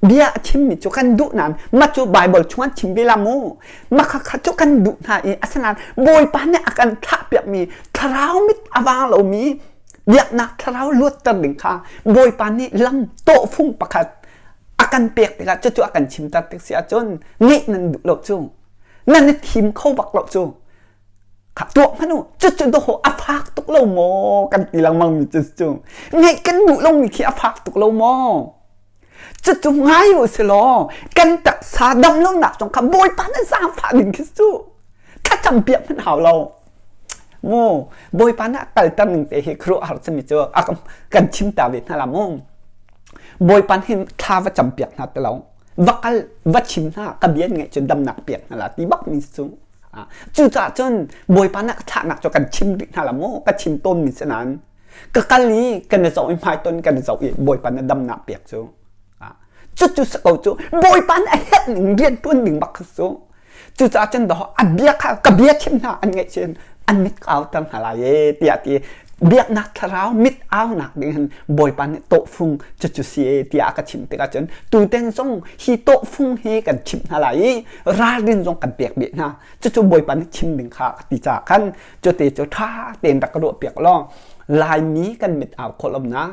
bia a chimmi cu kan duh nain mah cu Bible chung an chim ve la mu mah kha cu kan duh hna i asinain Bawipa nih a kan thlah piakmi thlarau mit a vang lomi biaknak thlarau luatter ding kha Bawipa nih lam tawhfung pakhat a kan pek tikah cucu a kan chimter tik si ahcun ngeih nan duh lo cu nan i thim kho bak lo cu Kha tuah hmanh u cucu dawh a fak tuk lo maw kan ti lengmang mi cu cu ngeih kan duh lomi khi a fak tuk lo maw cucu ngai u si law kan taksa dam lonak zong kha Bawipa nih zaangfah ding khi cu thlacam piak hmanh hau lo mu Bawipa nih a kalter ning te hi khuaruahhar simi cu a kan chim ta ve hna la mu Bawipa hin thla va cam piak hna ti lo va kal va chim hna ka bia ngaih cu damnak piak hna la ti bak mi cu Cucaah cun Bawipa nih a thlahnak cu kan chim rih hna la maw? Ka chim tawnmi si nain ka kal i kan i zoh i hmaiton kan i zoh i Bawipa nih damnak pek cu. Cucu si ko cu Bawipa nih a herh ning rian ṭuan ding bak kha cu. Cucaah cun dawh a bia kha ka bia chim hna an ngaih cun an mit ka auter hna lai e tiah ti biaknak thlarau mit aunak ding hin Bawipa nih tawhfung cucu si e tiah a ka chim tikah cun tuten zong hi tawhfung hi kan chimh hna lai i ralrin zong kan pek beh hna cucu Bawipa nih chim ding kha a ti caah khan cute cu ṭha tein rak ka ruah piak law Laimi kan mit au khawh lonak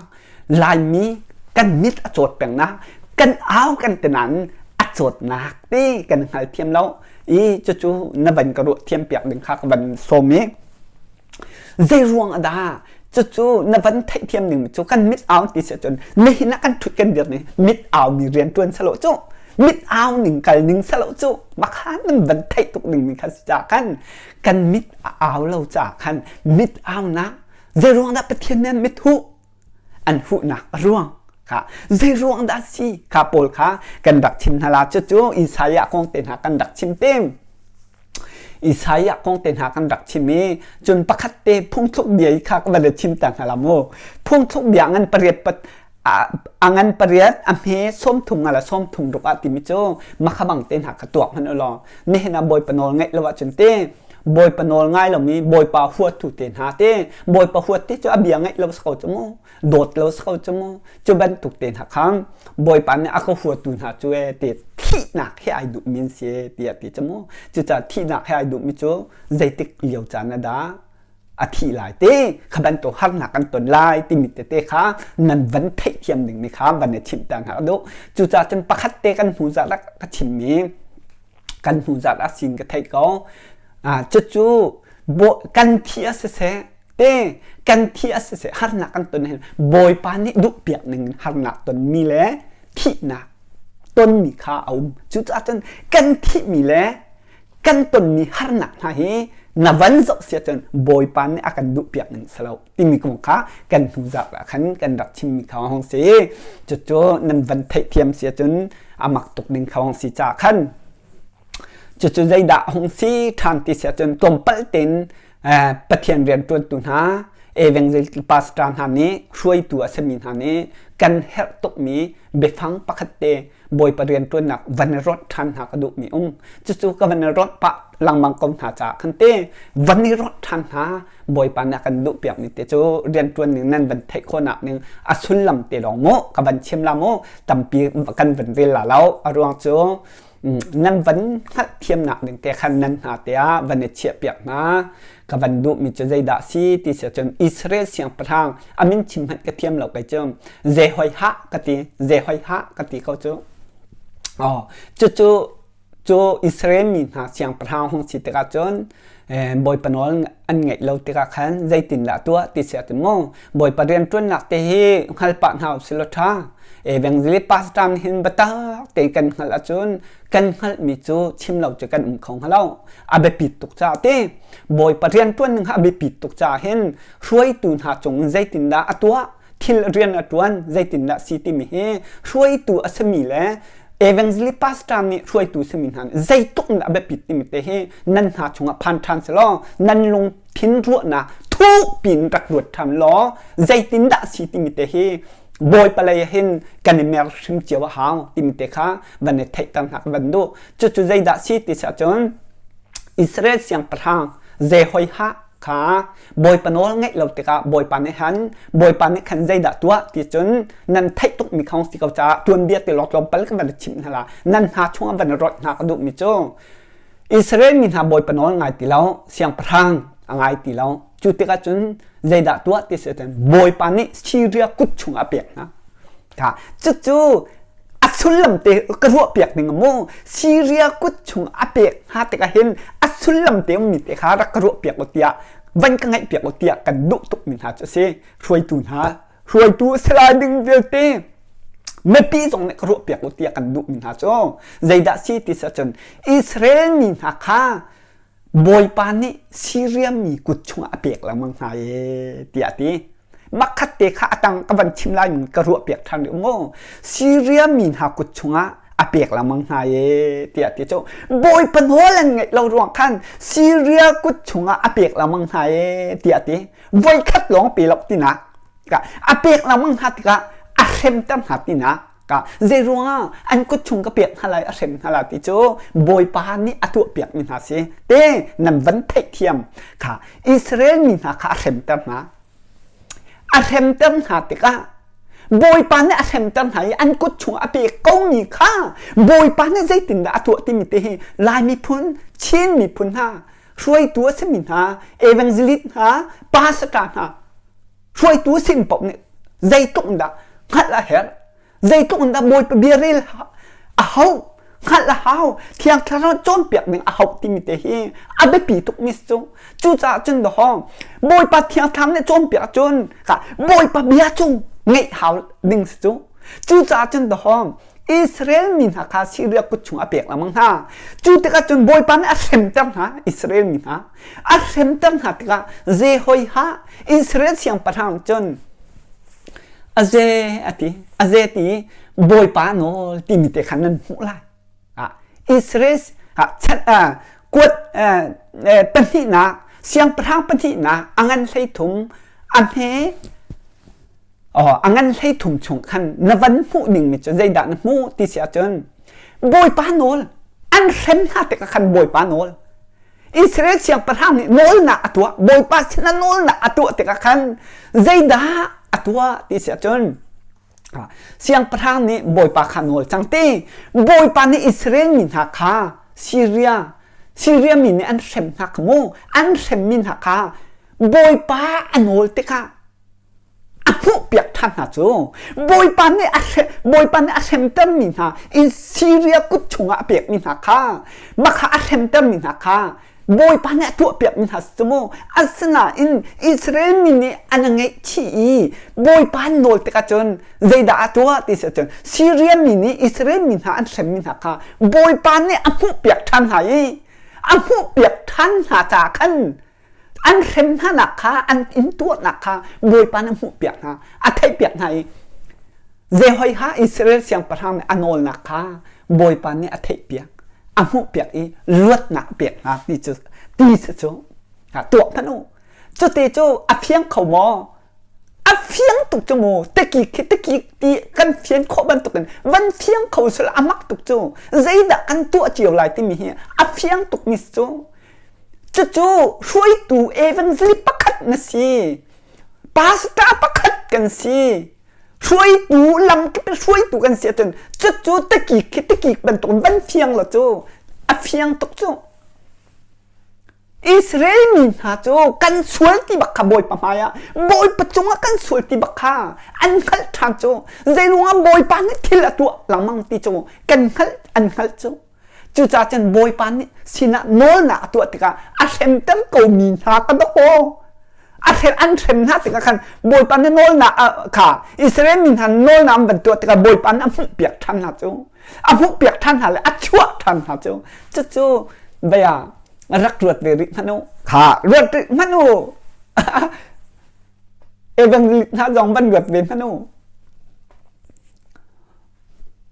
Laimi kan mit a cawt pengnak kan au kan ti nain a cawtnak ti kan hngalthiam lo i cucu na van ka ruah thiam piak ding kha ka van sawm i Zei ruang ah dah cucu na van theihthiam ning cu kan mit au ti si ahcun nihin ah kan ṭhut kan dir ning mit au mi rian ṭuan salo cu mit au ning kal ning salo cu makha nan van theih tuk ding mi kha si caah khan kan mit a au lo caah khan mit aunak zei ruang dah Pathian nih mit huh an huhnak a ruang kha zei ruang dah si kha pawl kha kan rak chim hna la cucu Isaiah kong te hna kan rak chim te Isaiah kong te hna kan rak chim i cun pakhat te phungthluk bia i kha ka van chim ta hna la mu phungthluk bia ngan pariat pat. A ngan pariat, a hme 30 nga le 36 ah timi cu makhabang te hna kha tuak hmanh u law nihin ah Bawipa nawl ngaih lo ahcun te Bawipa nawl ngai lomi Bawipa huatu te hna te Bawipa huat ti cu a bia ngaih lo si ko cu mu dawt lo si ko cu mu cu bantuk te hna kha Bawipa nih a ka huatu hna cu e ti thihnak he ai duhmi an si e tiah ti cu mu cucaah thihnak he ai duhmi cu zeitik lio caan ah dah a thi lai te kha bantuk harnak kan ton lai timi tete kha nan van theihthiam ding mi kha van i chimh ta hna duh cucaah cun pakhat te kan hnu zat ah ka chimmi kan hnu zat ah sin ka theih ko cucu kan thi a siseh te kan thi a siseh harnak kan ton hin bawipa nih duhpiak ning harnak tonmi le thihnak tonmi kha a um cucaah cun kan thihmi le kan tonmi harnak hna hi na van zoh si ahcun Bawipa nih a kan duhpiak ning si lo timi kong kha kan hnu zarh ah khan kan rak chimmi kha hong si. Cucu nan van theihthiam si ahcun a mak tuk ding kha hong si caah khan cucu zeidah hong si ṭhan ti si ahcun tlawmpal tein Pathian rianṭuantu hna evangelist pastor hna nih hruaitu a simi hna nih kan herh tukmi biafang pakhat te Bawipa rianṭuannak van i rawt ṭhan hna ka duhmi um. Cucu ka van i rawt pah lengmang ko hna caah khan te van i rawt ṭhan hna Bawipa nih a kan duhpiakmi te cu rianṭuan ning nan van theih khawhnak ning a sullam te lawng mu ka van chim la mu tampi kan van rel la lo a ruang cu nan van hngalhthiamnak ding te khan nan hna te ah van i chiahpiak hna ka van duhmi cu zeidah si ti si cun Israel siangpahrang a min chim hmanh ka thiam lo kei cu Jehoiha ka ti Jehoiha ka ti ko cu oh cucu cu Israel mi hna siangpahrang hung si tikah cun Bawipa nawl an ngaih lo tikah khan zeitindah tuah ti si ahcun mu Bawipa rianṭuannak te hi hngal pah hna usih law ṭha. Evangelist pastor nih hin biatak tein kan hngalh ahcun kan hngalhmi cu chim lo cu kan um kho hnga lo. A biapit tuk caah ti Bawipa rianṭuan ning a biapit tuk caah hin hruaitu hna cung zeitindah a tuah thil rian a ṭuan zeitindah si timi hi hruaitu a simi le evangelist pastor nih hruaitu simi hna nih zeitluk in dah a biapit timi te hi nan hna chungah phan ṭhan selaw nan lung thin ruahnak thuk piin rak ruat ṭhan law zeitindah si timi te hi Bawipa lei hin kan i mer hrim cio a hau timi te kha van i theihter hna ka van duh. Cucu zeidah si ti si ahcun Israel siangpahrang Jehoiha kha Bawipa nawl ngaih lo tikah Bawipa nih han Bawipa nih khan zeidah tuah ti cun nan theih tukmi kha si ko caah tuanbia te lawng tlawmpal ka van i chimh hna la nan hna chungah van i rawt hna ka duhmi cu Israel mi hna Bawipa nawl ngai ti lo, siangpahrang a ngai ti lo. Cu tikah cun zeidah tuah ti si cun Bawipa nih Syria kut chungah a pek hna. Kha cucu a sullam te ka ruah piak ding mu Syria kut chung a pek hna tikah hin a sullam te ummi te kha rak ka ruah piak u tiah van ka ngaih piak u tiah kan duh tuk mi hna cu a si hruaitu hna hruaitu si lai ding vialte mipi zong nih ka ruahpiak u tiah kan duhmi hna cu zeidah si ti si ahcun Israel mi hna kha Bawipa nih Syria mi kut chungah a pek lengmang hna e tiah a ti. Makhat te kha a tang ka van chim lai ka ruahpiak ṭhan rih mu. Syria mi hna kut chungah a pek lengmang hna e tiah ti cu Bawipa nawl an ngaih lo ruang khan Syria kut chungah a pek lengmang hna e tiah ti. Voikhat lawng pe lo tinak a pek lengmang hna tikah a hremter hna tinak ka zei ruangah an kut chung ka pek hna lai a hrem hna lai ti cu Bawipa nih a tuah piakmi hna si te nan van theihthiam kha Israel mi hna kha a hremter hna a hremter hna tikah Bawipa nih a hremter hna i an kut chung a pek komi kha Bawipa nih zeitindah a tuah timi te hi Lai miphun Chin miphun hna hruaitu a simi hna evangelist hna pastor hna hruaitu sin paoh nih zeitluk in dah hngalh a herh zeitluk in dah Bawipa bia rel a hau hngalh a hau thiang thlarau cawnpiak ding a hauh timi te hi a biapi tuk mi cu cucaah cun dahawng Bawipa thiang thlarau nih cawnpiak cun ka Bawipa bia cu ngeih hau ding si cu cucaah cun dahawng Israel mi hna kha Syria kut chung a pek lengmang hna. Cu tikah cun Bawipa nih a hremter hna, Israel mi hna. A hremter hna tikah Jehoiha Israel siangpahrang cun a ze a ti, a ze ti Bawipa nawl timi te khan nan hmuh lai. Ah, Israel ah, chan, ah, kuat eh, pahnihnak, siangpahrang pahnihnak, a ngan 13, a hme. A ngan 13 chung khan na van hmuh dingmi cu zeidah na hmuh ti si ahcun Bawipa nawl an hrem hna tikah khan Bawipa nawl Israel siangpahrang nih nawlnak a tuah Bawipa sinah nawlnak a tuah tikah khan zeidah a tuah ti si ahcun siangpahrang nih Bawipa kha nawl cang ti Bawipa nih Israel mi hna kha Syria Syria mi nih an hrem hna kha mu an hremmi hna kha Bawipa a nawl tikah a hmuhpiak ṭhan hna cu Bawipa nih a Bawipa nih a hremtermi hna in Syria kut chungah a pekmi hna kha makha a hremtermi hna kha Bawipa nih a tuahpiakmi hna si cu mu. Asinain Israel mi nih an ngaihchih i Bawipa an nawl tikah cun zeidah a tuah ti si ahcun Syria mi nih Israel mi hna an hremmi hna kha Bawipa nih a hmuhpiak ṭhan hna i a hmuhpiak ṭhan hna caah khan an hrem hnanak kha an intuarnak kha Bawipa nih a hmuhpiak hna a theihpiak hna i Jehoiha Israel siangpahrang nih a nawlnak kha Bawipa nih a theihpiak a hmuhpiak i luatnak a pek hna ti cu ti si cu tuah hmanh u cuti cu a fiang kho maw a fiang tuk cu mu tikik khi tikik ti kan fian khawh bantukin van fiang kho sila a mak tuk cu zeidah kan tuah cio lai timi hi a fiang tuk mi cu Cucu hruaitu evangelist pakhat na si. Pastor pakhat kan si. Hruaitu lamkip hruaitu kan si ahcun cucu takik khi takik bantuk van fiang lo cu a fiang tuk cu. Israel mi hna cu kan sual ti bak kha Bawipa hmai ah Bawipa cungah kan sual ti bak kha an hngalh ṭhan cu zeiruangah Bawipa nih thil a tuah lengmang ti cu kan hngalh an hngalh cu. Cucaah cun Bawipa nih sinah nawlnak a tuah tikah a hremter komi hna ka dawkaw. A hrem an hrem hna tikah khan Bawipa nih nawlnak kha Israel mi hna nawlnak an van tuah tikah Bawipa nih a hmuhpiak ṭhan hna cu. A hmuhpiak ṭhan hna le a chuah ṭhan hna cu. Cucu bia rak ruat ve rih hmanh u. Kha ruat rih hmanh u. Evangelist hna zong van ruat ve hmanh u.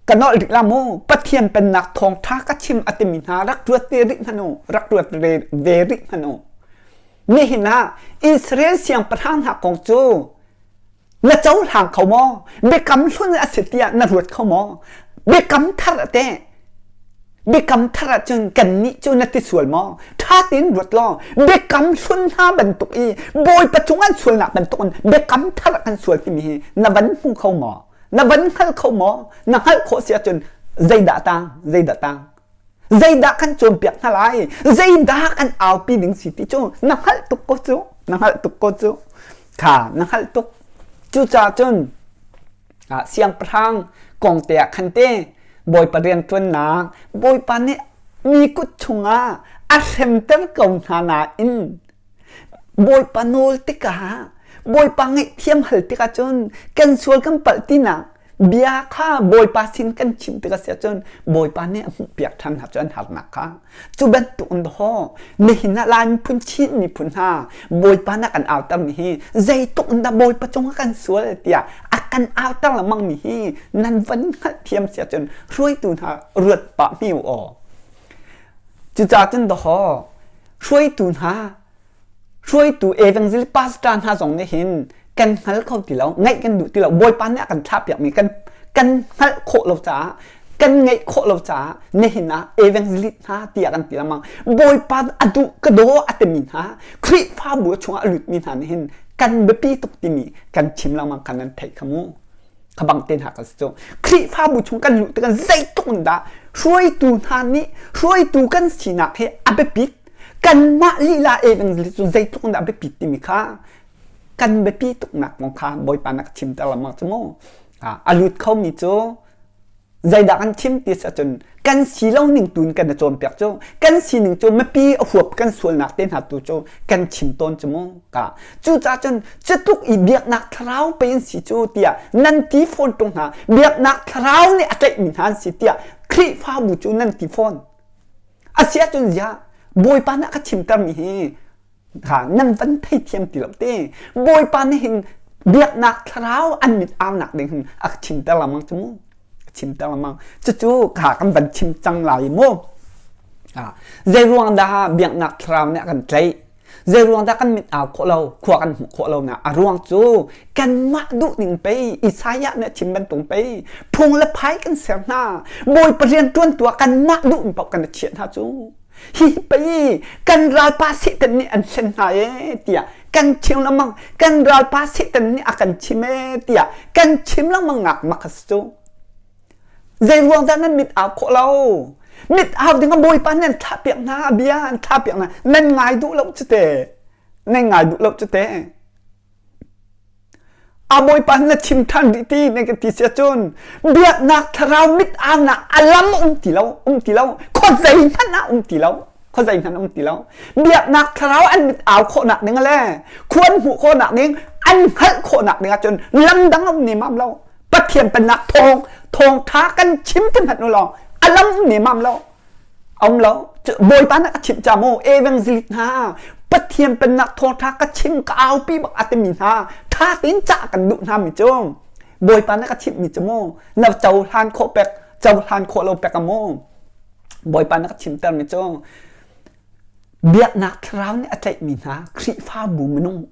Ka nolh rih la mu Pathian pennak thawngṭha ka chim a timi hna rak ruat te rih hmanh u rak ruat ve rih hmanh u nihin ah Israel siangpahrang hna kong cu na cohlang kho maw biakam hlun a si tiah na ruat kho maw biakam thar a teh biakam thar ahcun kannih cu na ti sual maw ṭha tein ruat law biakam hlun hna bantuk i Bawipa cung an sualnak bantukin biakam thar kan sual timi hi na van hmu kho maw Na van hngal kho maw? Na hngalh khawh si ahcun zeidah tang? Zeidah tang? Zeidah kan cawnpiak hna lai? Zeidah kan aupi ding si ti cu na hngalh tuk ko cu. Na hngalh tuk ko cu. Kha na hngalh tuk. Cucaah cun siangpahrang kong te ah khan te Bawipa rianṭuannak Bawipa nih mi kut chungah a hremter ko hna nain Bawipa nawl tikah Bawipa ngaihthiam hal tikah cun kan sual kan palh tinak bia kha Bawipa sin kan chim tikah si ahcun Bawipa nih a hmuhpiak ṭhan hna cu an harnak kha cu bantuk in dawh nihin ah Lai miphun Chin miphun hna Bawipa nih a kan autermi hi zeitluk in dah Bawipa cungah kan sual tiah a kan auter lengmangmi hi nan van hngalhthiam si ahcun hruaitu hna ruat pah hme u aw. Cucaah cun dawh hruaitu hna hruaitu evangelist pastor hna zong nih hin kan hngal kho ti lo ngaih kan duh ti lo bawipa nih a kan thlahpiakmi kan kan hngalh khawh lo caah kan ngeih khawh lo caah nihin ah evangelist hna tiah kan ti lengmang bawipa a duh ka daw a timi hna Khrihfabu chungah a lutmi hna nih hin kan biapi tuk timi kan chim lengmang kha nan theih kha mu kha bang te hna kan si cu Khrihfabu chung kan luh tikah zeitluk in dah hruaitu hna nih hruaitu kan sinak hi a biapit kanmah lila evangelist cu zeitluk in dah a biapit timi kha kan biapi tuknak kong kha Bawipa na ka chimter lengmang cu mu a lut khomi cu Zeidah kan chim ti si ahcun kan si lo ning tu in kan i cawnpiak cu kan sining cu mipi a huap kan sualnak te hna tu cu kan chim tawn cu mu ka cucaah cun cutluk i biaknak thlarau pei an si cu tiah nan ti fawn ṭung hna biaknak thlarau nih a tlaihmi hna an si tiah Khrihfabu cu nan ti fawn a si ahcun ziah Bawipa nih a ka chimtermi hi kha nan van theithiam ti lo te Bawipa nih hin biaknak thlarau an mit aunak ding hin a ka chimter lengmang cu mu a chimter lengmang cucu kha kan van chim cang lai mu zei ruang dah biaknak thlarau nih a kan tlaih? Zei ruang dah kan mit au khawh lo, khua kan hmuh khawh lo na? A ruang cu kanmah duh ning pei Isaiah nih a chim bantuk pei phung le phai kan ser hna. Bawipa rian ṭuan tu ah kanmah duh in paoh kan i chiah hna cu. Hi pei kan ralpa Satan nih an hlen hna ee tiah kan chim lengmang. Kan ralpa Satan nih a kan chim ee tiah kan chim lengmang nak mak a si cu. Zei ruang dah nan mit au khawh lo? Mit au ding ah Bawipa nan thlah piak hna, bia an thlah piak hna. Nan ngai duh lo cu te. Nan ngai duh lo cu te. A Bawipa na chim ṭhan rih ti na kan ti si ahcun biaknak thlarau mit aunak a lam um ti lo, um ti lo. Khuazei hmanh ah um ti lo. Khuazei hmanh um ti lo. Biaknak thlarau an mit au khawhnak ding le khua an hmuh khawhnak ding an hngalh khawhnak ding ahcun lam dang um nemam lo. Pathian pennak thawng thawngtha kan chim ti hmanh u law a lam um nemam lo um lo Bawipa nih a chimh ca mu evangelist hna Pathian pennak thawngtha ka chim ka aupi bak a timi hna tha tein cah kan duh hna mi cu Bawipa nih ka chimh mi cu mu na cohlan khawh pek cohlan khawh lo pek a mu Bawipa nih ka chimter mi cu Biaknak thlarau nih a tlaihmi hna Khrihfabu minung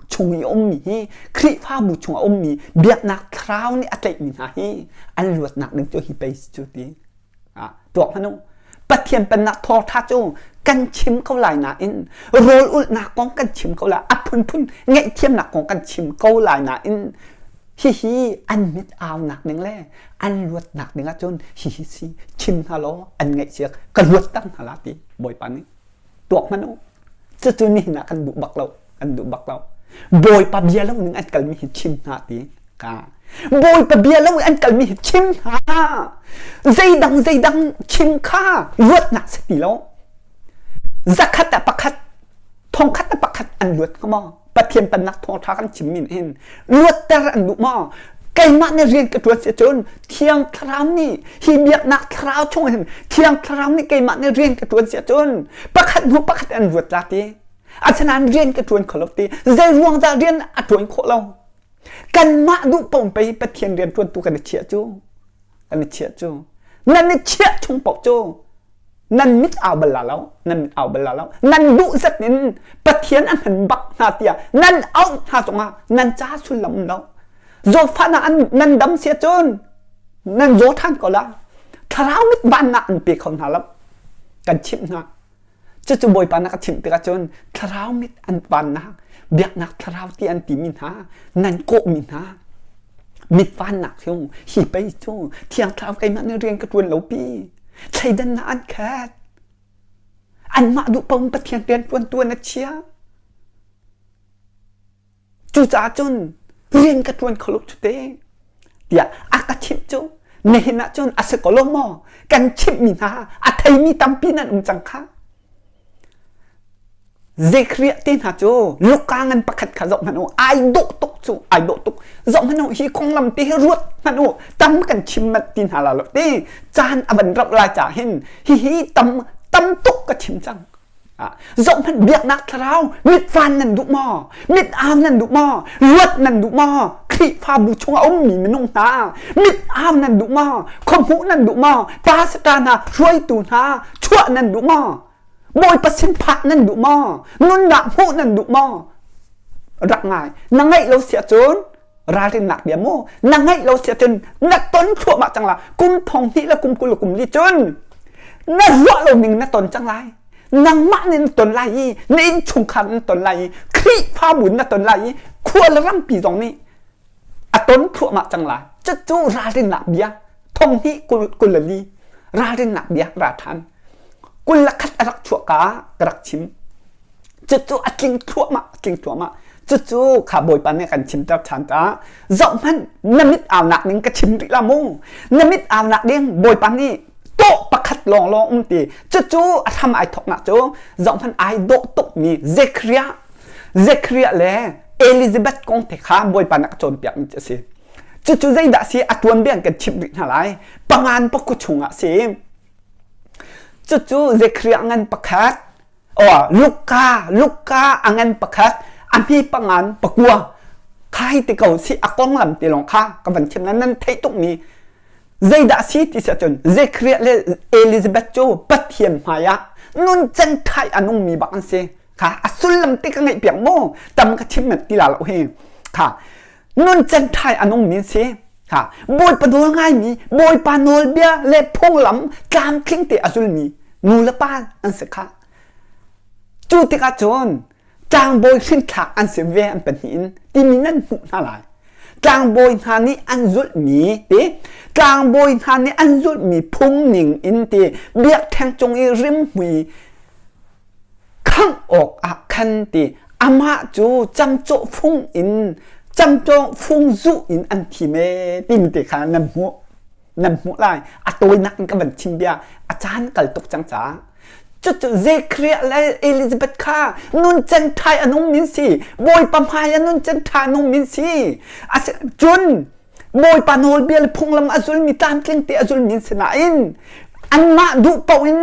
chung i a ummi hi Khrihfabu chung a ummi biaknak thlarau nih a tlaihmi hna hi an luatnak ding cu hi pei si cu ti tuak hmanh u. Pathian pennak thawngṭha cu kan chim ko lai nain rawl ulhnak kong kan chim ko lai a phunphun ngaihthiamnak kong kan chim ko lai nain hihi an mit aunak ding le an luatnak ding ahcun hihi si chim hna law an ngaihchiak ka luatter hna la ti Bawipa nih tuak hmanh u cucu nihin ah kan duh bak lo kan duh bak lo Bawipa bia lo ning an kalmi hi chim hna ti ka Bawipa bia lo an kalmi hi chim hna zeidang zeidang chim kha luatnak si ti lo zakhat ah pakhat thongkhat ah pakhat an luat hnga maw Pathian pennak thawngṭha kan chimmi nih hin luatter an duh maw? Keimah nih rian ka ṭuan si cun Thiang Thlarau nih hi biaknak thlarau chung hin Thiang Thlarau nih keimah nih rian ka ṭuan si ahcun pakhat hnu pakhat an ruat la ti. Asinain rian ka ṭuan kho lo ti. Zei ruang dah rian a ṭuan khawh lo? Kanmah duh paoh pei Pathian rian ṭuantu kan i chiah cu. Kan i chiah cu. Nan i chiah chung paoh cu nan mit au bal la lo nan mit au bal la lo nan duh zat in Pathian a hman bak hna tiah nan auh hna zongah nan ca sullam um lo zawtfahnak an nan dam sia cun nan zaw ṭhan ko la thlarau mit vannak an pe kho hna lo kan chimh hna cucu Bawipa na ka chimh tikah cun thlarau mit an vannak biaknak thlarau ti an timi hna nan kawhmi hna mit vannak cu hi pei cu thiang thlarau keimah nih rian ka ṭuan lo pi thleidannak an khat anmah duh paoh in Pathian rian ṭuantu an a chia cucaah cun rian ka ṭuan kho lo cu te tiah a ka chimh cu nihin ah cun a si ko lo maw kan chimhmi hna a theimi tampi nan um cang kha Zekhriah te hna cu Luka ngan pakhat kha zoh hmanh u ai dawh tuk cu ai dawh tuk zoh hmanh u hi konglam te hi ruat hmanh u tam kan chim manh ti hna la lo te caan a van rauh lai ca hin hihi tam tam tuk ka chim cang zoh hmanh biaknak thlarau mitvan nan duh maw mit au nan duh maw luat nan duh maw Khrihfabu chung a ummi minung hna mit au nan duh maw khuahmuh nan duh maw pastor hna hruaitu hna chuah nan duh maw Bawipa sin phak nan duh maw? Nunnak hmuh nan duh maw? Rak ngai. Na ngaih lo si ahcun ralrinnak bia mu. Na ngaih lo si ahcun na ton thluahmah cang la. Kum thong hnih le kum 20 le kum li cun na ruah lo ning na ton cang lai. Nangmah nih na ton lai i na innchungkhar na ton lai i Khrihfabu na ton lai i khua le rampi zong nih a ton thluahmah cang lai. Cucu ralrinnak bia thong hnih kul le li ralrinnak bia ra ṭhan. 21 a rak chuah ka ka rak chim. Cucu a tling thluahmah, a tling thluahmah. Cucu kha Bawipa nih kan chimter ṭhan ta. Zohhmanh na mit aunak ning ka chim rih la mu. Na mit aunak ding Bawipa nih tawh pakhat lawnglawng um ti. Cucu a hram ai thawknak cu zohhmanh ai dawh tukmi Zekhariah Zekhariah le Elizabeth kong te kha Bawipa nih a cawnpiakmi cu a si. Cucu zeidah si a tuanbia in kan chimh rih hna lai. Pangan pakua chungah si. Cucu Zekhariah ngan pakhat, oh, Luka, Luka a ngan pakhat, a hmi pangan pakua. Kha hi ti ko si a konglam ti lawng kha ka van chim nan theih tukmi zeidah si ti si ahcun Zekhariah le Elizabeth cu Pathian hmai ah nuncan thai a nungmi bak an si. Kha a sullam te ka ngaih piak mu. Tam ka chim ti la lo hi. Kha nuncan ṭhai a nungmi an si. Kha Bawipa nawl ngaimi, Bawipa nawlbia le phunglam tlamtling te a zulmi nu le pa an si kha. Cu tikah cun tlangbawi hrinthlak an si ve an pahnih in timi nan hmuh hna lai. Tlangbawi hna nih an zulhmi ti tlangbawi hna nih an zulhmi phung ning in ti biakṭheng cung i rimhmui khangh awk ah khan ti amah cu camcawh fung in camcawh fung zuh in an thim ee timi te kha nan hmuh nan hmuh lai. A tawinak in ka van chim bia a caan kal tuk cang caah cucu Zekhariah le Elizabeth kha nuncan ṭhai a nung min si Bawipa hmai a nuncan ṭha a nung min si cun Bawipa nawlbia le phunglam a zulmi tlamtling te a zulmi si nain anmah duh paoh in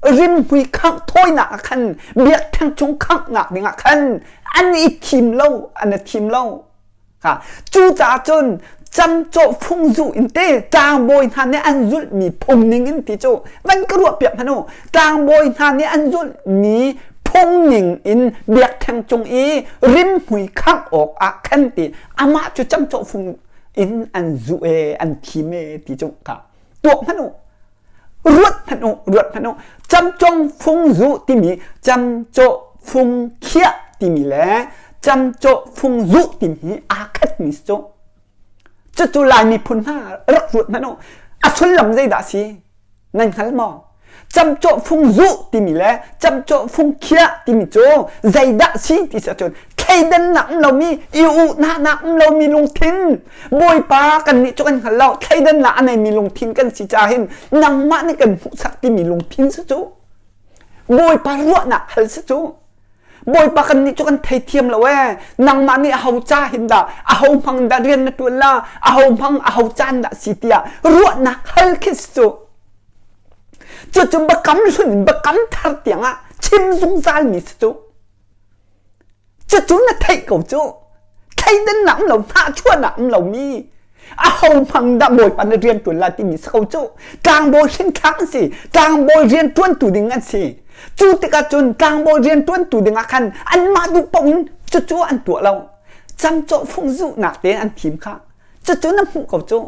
rimhmui khangh thawinak ah khan biakṭheng chung khanghnak dingah khan an i thim lo an i thim lo. Cucaah cun camcawh fungzu in te tlangbawi hna nih an zulhmi phung ning in ti cu van ka ruah piak hmanh u. Tlangbawi hna nih an zulhmi phung ning in biakṭheng cung i rimhmui khangh awk ah khan ti amah cu camcawh fung in an zuh e an thim e ti cu kha tuak hmanh u. Ruat hmanh u, ruat hmanh u. Camcawng fung zuh timi camcawh fung khiah timi le camcawh fung zuh timi hi aa khatmi si cu. Cucu Lai miphun hna rak ruat hmanh u. A sullam zeidah si? Nan hngal maw? Camcawh fung zuh timi le camcawh fung khiah timi cu zeidah si ti si ahcun thleidannak um lomi, i uhnak um lomi lungthin Bawipa kannih cu kan hngal lo thleidannak a neimi lungthin kan si caah hin nangmah nih kan hmuhsak timi lungthin si cu Bawipa ruahnak hal si cu Bawipa kannih cu kan theithiam lo ee nangmah nih aho ca hin dah aho hmang dah rian na ṭuan la aho hmang aho caan dah si tiah ruahnak hal khi si cu cucu biakam hlun in biakam thar tiangah chim zungzal mi si cu Cucu na theih ko cu. Thleidannak um lo, hnahchuahnak um lomi aho hmang dah Bawipa na rian ṭuan lai timi si ko cu. Tlangbawi hrinthlak an si. Tlangbawi rian ṭuantu ding an si. Cu tikah cun tlangbawi rian ṭuantu dingah khan anmah duh paoh in cucu an tuah lo. Camcawh fung zuhnak tein an thim kha. Cucu na hmuh ko cu.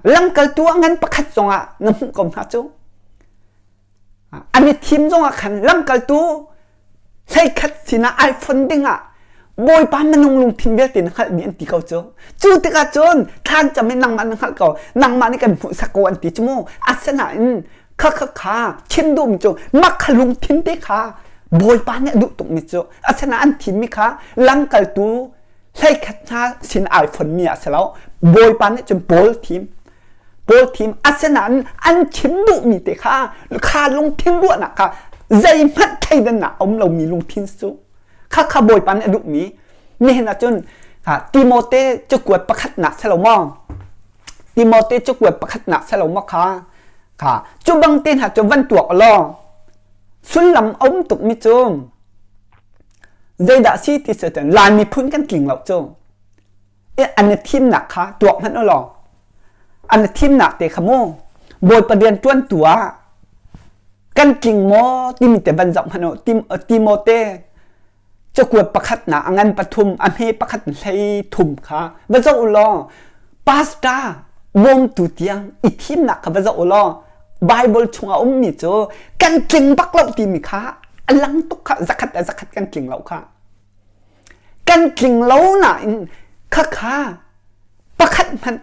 Lamkaltu a ngan pakhat zongah na hmuh ko hna cu. An i thim zongah khan lamkaltu hleikhat sinah ai fon dingah Bawipa minung lungthin vialte na hngalh dih an ti ko cu. Cu tikah cun thlan cam in nangmah na hngalh ko, nangmah nih kan hmuhsak ko an ti cu mu. Asinain kha kha kha chim duhmi cu mak kha lungthin te kha Bawipa nih a duh tukmi cu. Asinain an thimmi kha lamkaltu hleikhat hna sin ai fonmi ah si lo. Bawipa nih cun Paul thim. Paul thim asinain an chim duhmi te kha kha lungthin ruahnak kha zeihmanh thleidannak a um lomi lungthin cu kha kha Bawipa nih a duhmi nihin ahcun Timote cakuat pakhatnak si lo maw Timote cakuat pakhatnak si lo maw kha kha cu bang te hna cu van tuak law sullam a um tukmi cu zeidah si ti si cun Lai miphun kan tling lo cu an i thimnak kha tuak hmanh u law an i thimnak te kha mu Bawipa rian ṭuantu ah kan tling maw timi te van zoh hmanh u Timote cakuat pakhatnak a ngan pathum a hme pakhat hlei thum kha va zoh u law pastor bawmtu tiang i thimnak kha va zoh u law Bible chungah ummi cu kan tling bak lo timi kha a lang tuk kha zakhat le zakhat kan tling lo kha Kan tling lo nain khakha pakhat hmanh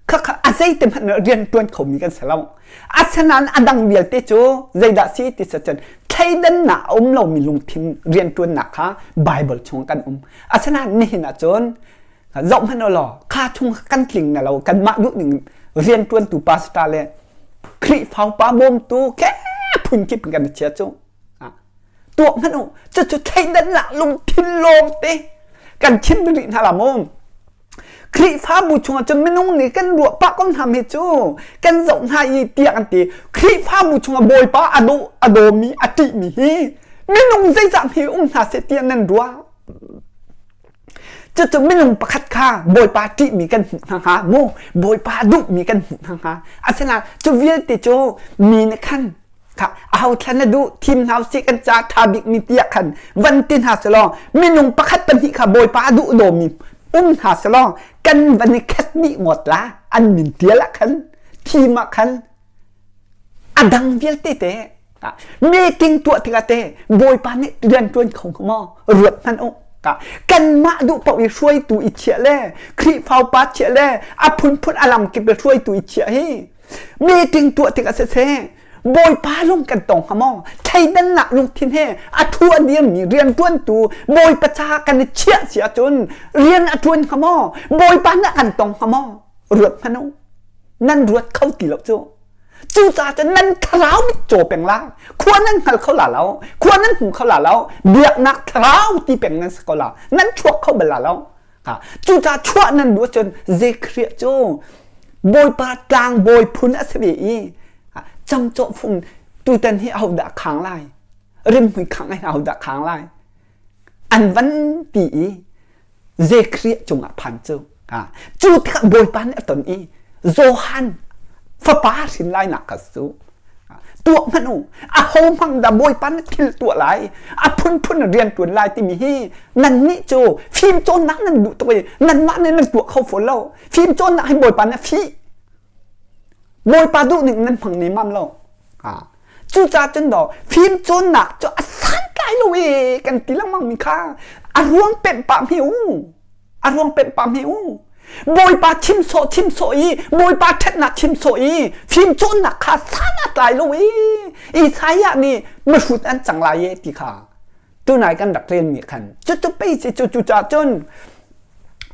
khakha a zeite hmanh rian ṭuan khomi kan si lo. Asinain a dang vialte cu zeidah si ti cun thleidannak a um lomi lungthin rianṭuannak kha Baibal chung kan um. Asinain nihin ah cun zoh hmanh u law kha chung kan tling na lo kanmah duh ning rianṭuantu pastor le Khrihfa upa bawmtu ke phunkip kan i chia cu. Tuak hmanh u cucu thleidannak lungthin lawngte kan chim rih hna la mu. Khrihfabu chungah cun minung nih kan ruah pah ko hna mi cu kan zoh hna i tiah kan ti. Khrihfabu chungah Bawipa a daw a dawmi a ṭihmi hi minung zeizah hme um hna seh tiah nan ruah. Cucu minung pakhat kha Bawipa ṭihmi kan hmuh hna hnga mu Bawipa duhmi kan hmuh hna hnga. Asinain cu vialte cu mi nih khan. Kha aho thlan na duh thim hna usih kan ca ṭha bikmi tiah khan van ti hna selaw minung pakhat pahnih kha Bawipa a duh dawmi um hna selaw kan van i khat dih ngawt la an min tial ah khan thim ah khan a dang vialte te meeting tuah tikah te Bawipa nih rian ṭuan kho hnga maw ruat hmanh u kanmah duh paoh i hruaitu i chiah le Khrihfa upa chiah le a phunphun a lamkip le hruaitu i chiah hi meeting tuah tikah siseh Bawipa lung kan tong hnga maw thleidannak lungthin he a thu a dirmi rianṭuantu Bawipa caah kan i chiah si ahcun rian a ṭuan hnga maw Bawipa nih a kan tong hnga maw ruat hmanh u nan ruat kho ti lo cu cucaah cun nan thlarau mit caw peng la khua nan hngal kho la lo khua nan hmu kho la lo biaknak thlarau ti peng nan si ko la nan chuak kho bal la lo Cucaah chuah nan duh ahcun Zekhariah cu Bawipa tlangbawi phun a si ve i camcawh fung tutan hi ahodah khang lai? Rimhmui khang hi ahodah khang lai? An van ti i Zekhariah cungah phan cu. Cu tikah Bawipa nih a ton i Johan fapa hrin lai nak kha cu tuah hmanh u aho hmang dah bawipa na thil tuah lai a phunphun rian tuan lai timi hi nannih cu fim cawnnak nan duh tuk i nanmah nih nan tuah kho fawn lo fim cawnnak hi bawipa nih a fih bawipa duh ning nan hmang ne mam lo cucaah cun daw fim cawnnak cu a santlai lo e kan ti lengmang mi kha a ruang pemh pah hme u A ruang pemh pa hme u. Bawipa chim sawh chim sawh i Bawipa ṭhatnak chim sawh i fim cawnnak kha san a tlai lo i Isaiah nih mihrut an cang lai e ti kha tunai kan rak relmi khan cucu pei si cu cu ca cun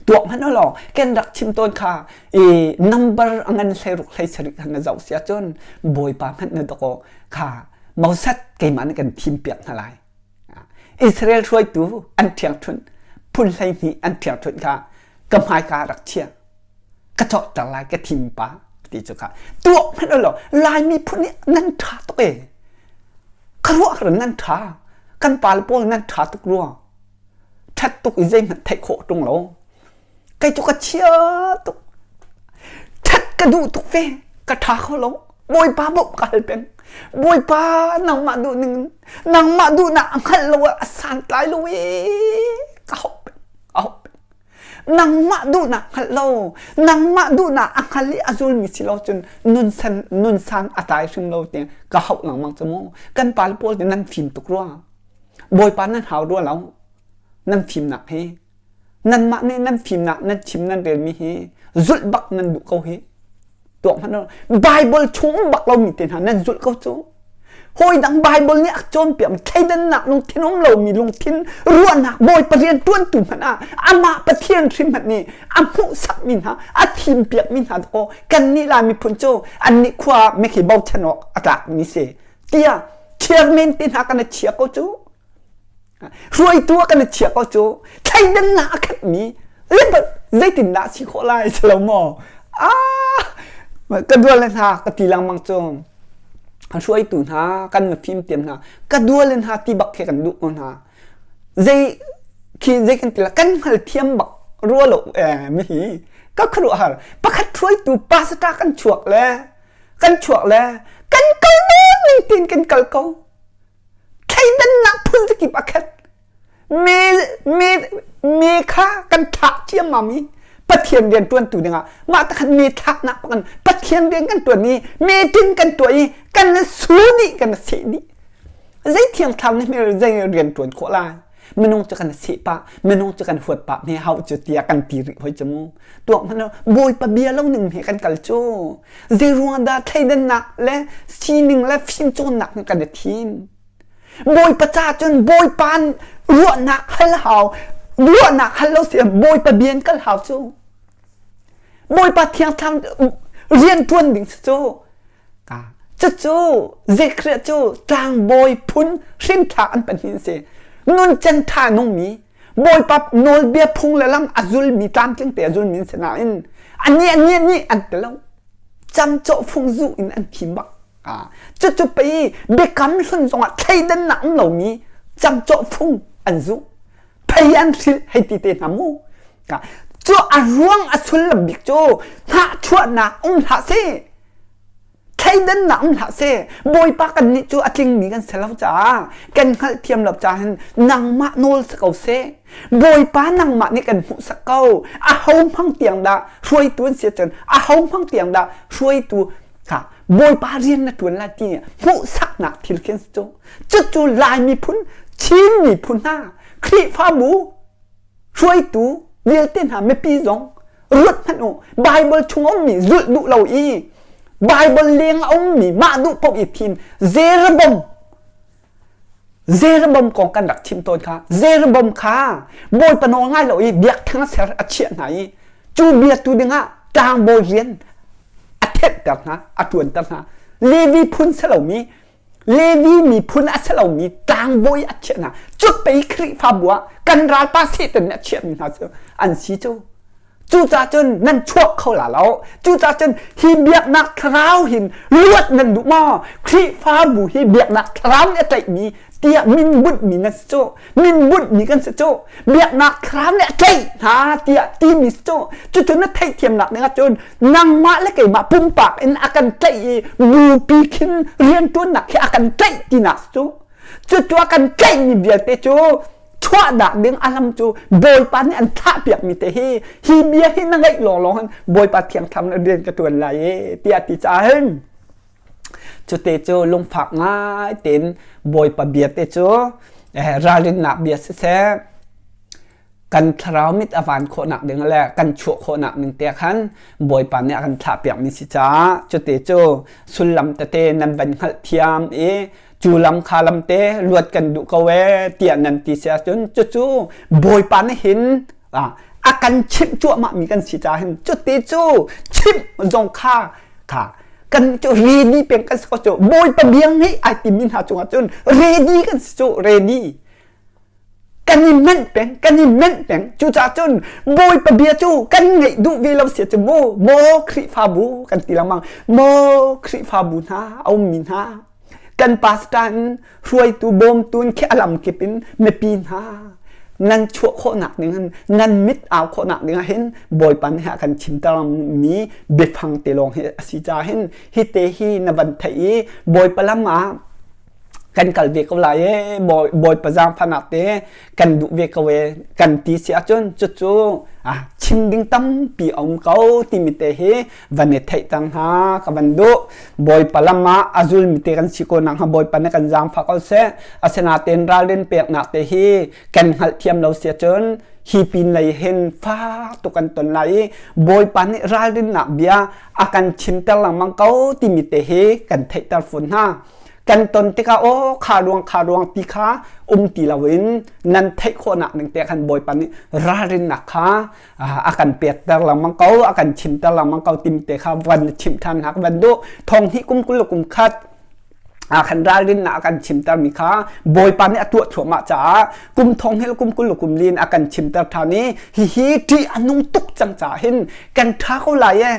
tuak hmanh law kan rak chim tawn kha i number a ngan 16 17 khan na zoh sia cun Bawipa hmanh na dawk kha Moses keimah nih kan thim piak hna lai Israel hruaitu an ṭhiangṭhunh phun 12 an ṭhiangṭhunh kha ka hmaika rak chia ka cawhter lai ka thim pa ti cu kha tuah hmanh law Laimi phun nih nan ṭha tuk e khuaruah har nan ṭha kan pa le pawl nan ṭha tuk rua ṭhat tuk i zeihmanh theih khawh ṭung lo Kei cu ka chia tuk. Ṭhat ka duh tuk ve. Ka ṭha kho lo. Bawipa bawmh ka hal peng. Bawipa nangmah duh ning nangmah duhnak a hngalh lo ah a santlai lo i ka hauh peng. A hauh peng. Nangmah duhnak hngalh lo, nangmah duhnak a hngal i a zulmi si lo cun nun san nun san a tlai hrim lo tiang ka hauh lengmang cu mu. Kan pa le pawl nan fim tuk rua. Bawipa nan hau rua lo. Nan fimnak hi Nanmah nih nan fimnak nan chim nan relmi hi zulh bak nan duh ko hi. Tuak hmanh Bible chung um bak lomi te hna nan zulh ko cu. Hawi dang Bible nih a cawnpiak thleidannak lungthin um lomi lungthin ruahnak Bawipa rian ṭuantu hmanh ah amah Pathian hrim hmanh nih a hmuhsakmi hna a thimpiakmi hna dakaw kannih Lai miphun cu annih khua mekhi bochan awk a tlakmi si tiah chairman te hna kan i chia ko cu. Hruaitu ah kan i chia ko cu thleidannak a khatmi zeitindah si khawh lai si lo maw? Ah, ka dual le hna ka ti lengmang cu hruaitu hna kan mifim tiam hna ka dual le hna ti bak khi kan duh ko hna zei khi zei kan ti la kan hngal thiam bak rua lo eh mi hi ka khuaruahhar pakhat hruaitu pastor kan chuak le kan chuak le kan kal ning tin kan kal ko Thleidannak phun zakip a khat. Me, me, me kha kan thah ciammam i Pathian rian ṭuantu dingah mah takhan me thlaknak pakan Pathian rian kan ṭuan i meeting kan tuah i kan su dih kan seh dih. Zei thiang thlau nih hme zei rian ṭuan khawh lai? Minung cu kan seh pah, minung cu kan huat pah hme hau cu tiah kan ti rih hoi cu mu. Tuak hmanh Bawipa bia lo ning he kan kal cu. Zei ruang dah thleidannak le sining le fimcawnnak nih kan i thim? Bawipa ca cun Bawipa ruahnak hal hau, ruahnak hal lo si Bawipa bia in kal hau cu. Bawipa thiang thlarau rian ṭuan ding si cu. Cucu Zekhariah cu tlangbawi phun hrimthlak an pahnih an si. Nuncan ṭha nungmi Bawipa nawlbia phung le lam a zulmi tlamtling te a zulmi an si nain anih anih nih an ti lo. Camcawh fung zu in an thim bak. Cucu pei biakam hlun zongah thleidannak um lomi camcawh fung an zuh. Phei an hrilh hei ti te hna mu. Cu a ruang a sullam bik cu hnahchuahnak um hlah seh. Thleidannak um hlah seh. Bawipa kannih cu a tlingmi kan si lo caah kan hngalhthiam lo caah hin nangmah nawl si ko seh. Bawipa nangmah nih kan hmuhsak ko. Aho hmang tiang dah hruaitu an si ahcun aho hmang tiang dah hruaitu kha Bawipa rian na ṭuan lai ti hmuhsaknak thil khin si cu. Cucu Lai miphun, Chin miphun hna, Khrihfabu hruaitu vialte hna mipi zong ruat hmanh u. Bible chung a ummi zulh duh lo i Bible leng a ummi mah duh paoh i thim Jeroboam Jeroboam kong kan rak chim tawn kha Jeroboam kha Bawipa nawl ngai lo i biakṭheng a ser a chiah hna i cu biatu dingah tlangbawi rian a thenhter hna a ṭuanter hna Levi phun si lomi Levi miphun a si lomi tlangbawi a chiah hna cu pei Khrihfabu ah kan ralpa Satan nih a chiahmi hna cu an si cu Cucaah cun nan chuak kho la lo. Cucaah cun hi biaknak thlarau hin luat nan duh maw? Khrihfabu hi biaknak thlarau nih a tlaihmi tiah min bunhmi nan si cu. Min bunhmi kan si cu. Biaknak thlarau nih a tlaih hna tiah timi si cu. Cucu na theihthiamnak ding ahcun nangmah le keimah pumpak in a kan tlaih i bupi khin rianṭuannak khi a kan tlaih tinak si cu. Cucu a kan tlaihmi vialte cu chuahnak ding a lam cu Bawipa nih an thlahpiakmi te hi hi bia hi na ngaih lawnglawng hin Bawipa thiangthlam na rian ka ṭuan lai e tiah ti caah hin cute cu lungfak ngai tein Bawipa bia te cu ralrinnak bia siseh kan thlarau mit a van khawhnak ding le kan chuah khawhnak ning te khan Bawipa nih a kan thlahpiakmi si caah cute cu sullam tete nan van hngalhthiam i cu lam kha lam te luat kan duh ko ee tiah nan ti si ahcun cucu Bawipa nih hin a kan chimh cuahmah mi kan si caah hin cuti cu chimh zong kha kha kan cu ready peng kan si ko cu Bawipa biang nih ai timi hna cungah cun ready kan si cu ready kan i menh peng kan i menh peng cucaah cun Bawipa bia cu kan ngaih duh ve lo si cu mu maw Khrihfabu kan ti lengmang maw Khrihfabu hna a ummi hna kan pastor in hruaitu bawmtu in khi a lam kip in mipi hna nan chuah khawhnak ding hin nan mit au khawhnak ding ah hin Bawipa nih a kan chimter mi biafang te lawng hi a si caah hin hi te hi na van theih i Bawipa lam ah kan kal ve ko lai e Bawipa zaangfahnak te kan duh ve ko e kan ti si ahcun cucu chim ding tampi a um ko timi te hi van i theih tang hna ka van duh. Bawipa lam ah a zulmi te kan si ko nak hnga Bawipa nih kan zaangfah ko seh. Asinain ralrin peknak te hi kan hngalhthiam lo si ahcun hi pin lei hin fak tuk kan ton lai i Bawipa nih ralrinnak bia a kan chimter lengmang ko timi te hi kan theihter fawn hna. Kan ton tikah aw kha ruang kha ruang ti kha um ti loin nan theih khawhnak ning te khan Bawipa nih ralrinnak kha a kan pekter lengmang ko a kan chimter lengmang ko tim te kha van chimh ṭhan hna ka van duh. Thong hnih kum 20 kum khat a kan ralrinnak a kan chimter mi kha Bawipa nih a tuah thluahmah caah kum thong hil kum 20 kum lin a kan chimter ṭhan i hihi ṭih a nung tuk cang caah hin kan ṭha ko lai e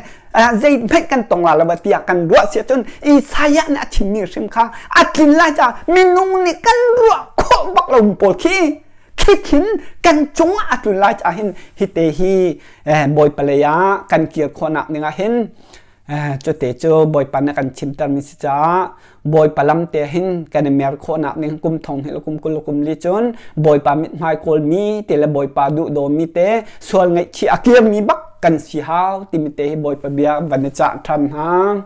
zei hmanh kan tong la lo tiah kan ruah si ahcun Isaiah nih a chimmi hrim kha a tlin lai caah minung nih kan ruah khawh bak lo pawl khi khi kan cungah a tlun lai caah hin hi te hi Bawipa lei ah kan kir khawhnak ning ah hin cute cu Bawipa nih kan chimter mi si caah Bawipa lam te hin kan i mer khawhnak ding kum thong hnih le kum 20 kum li cun Bawipa mithmai kawlmi te le Bawipa duhdawmi te sual ngaihchih a kirmi bak kan si hau timi te hi Bawipa bia van i cah ṭhan hna.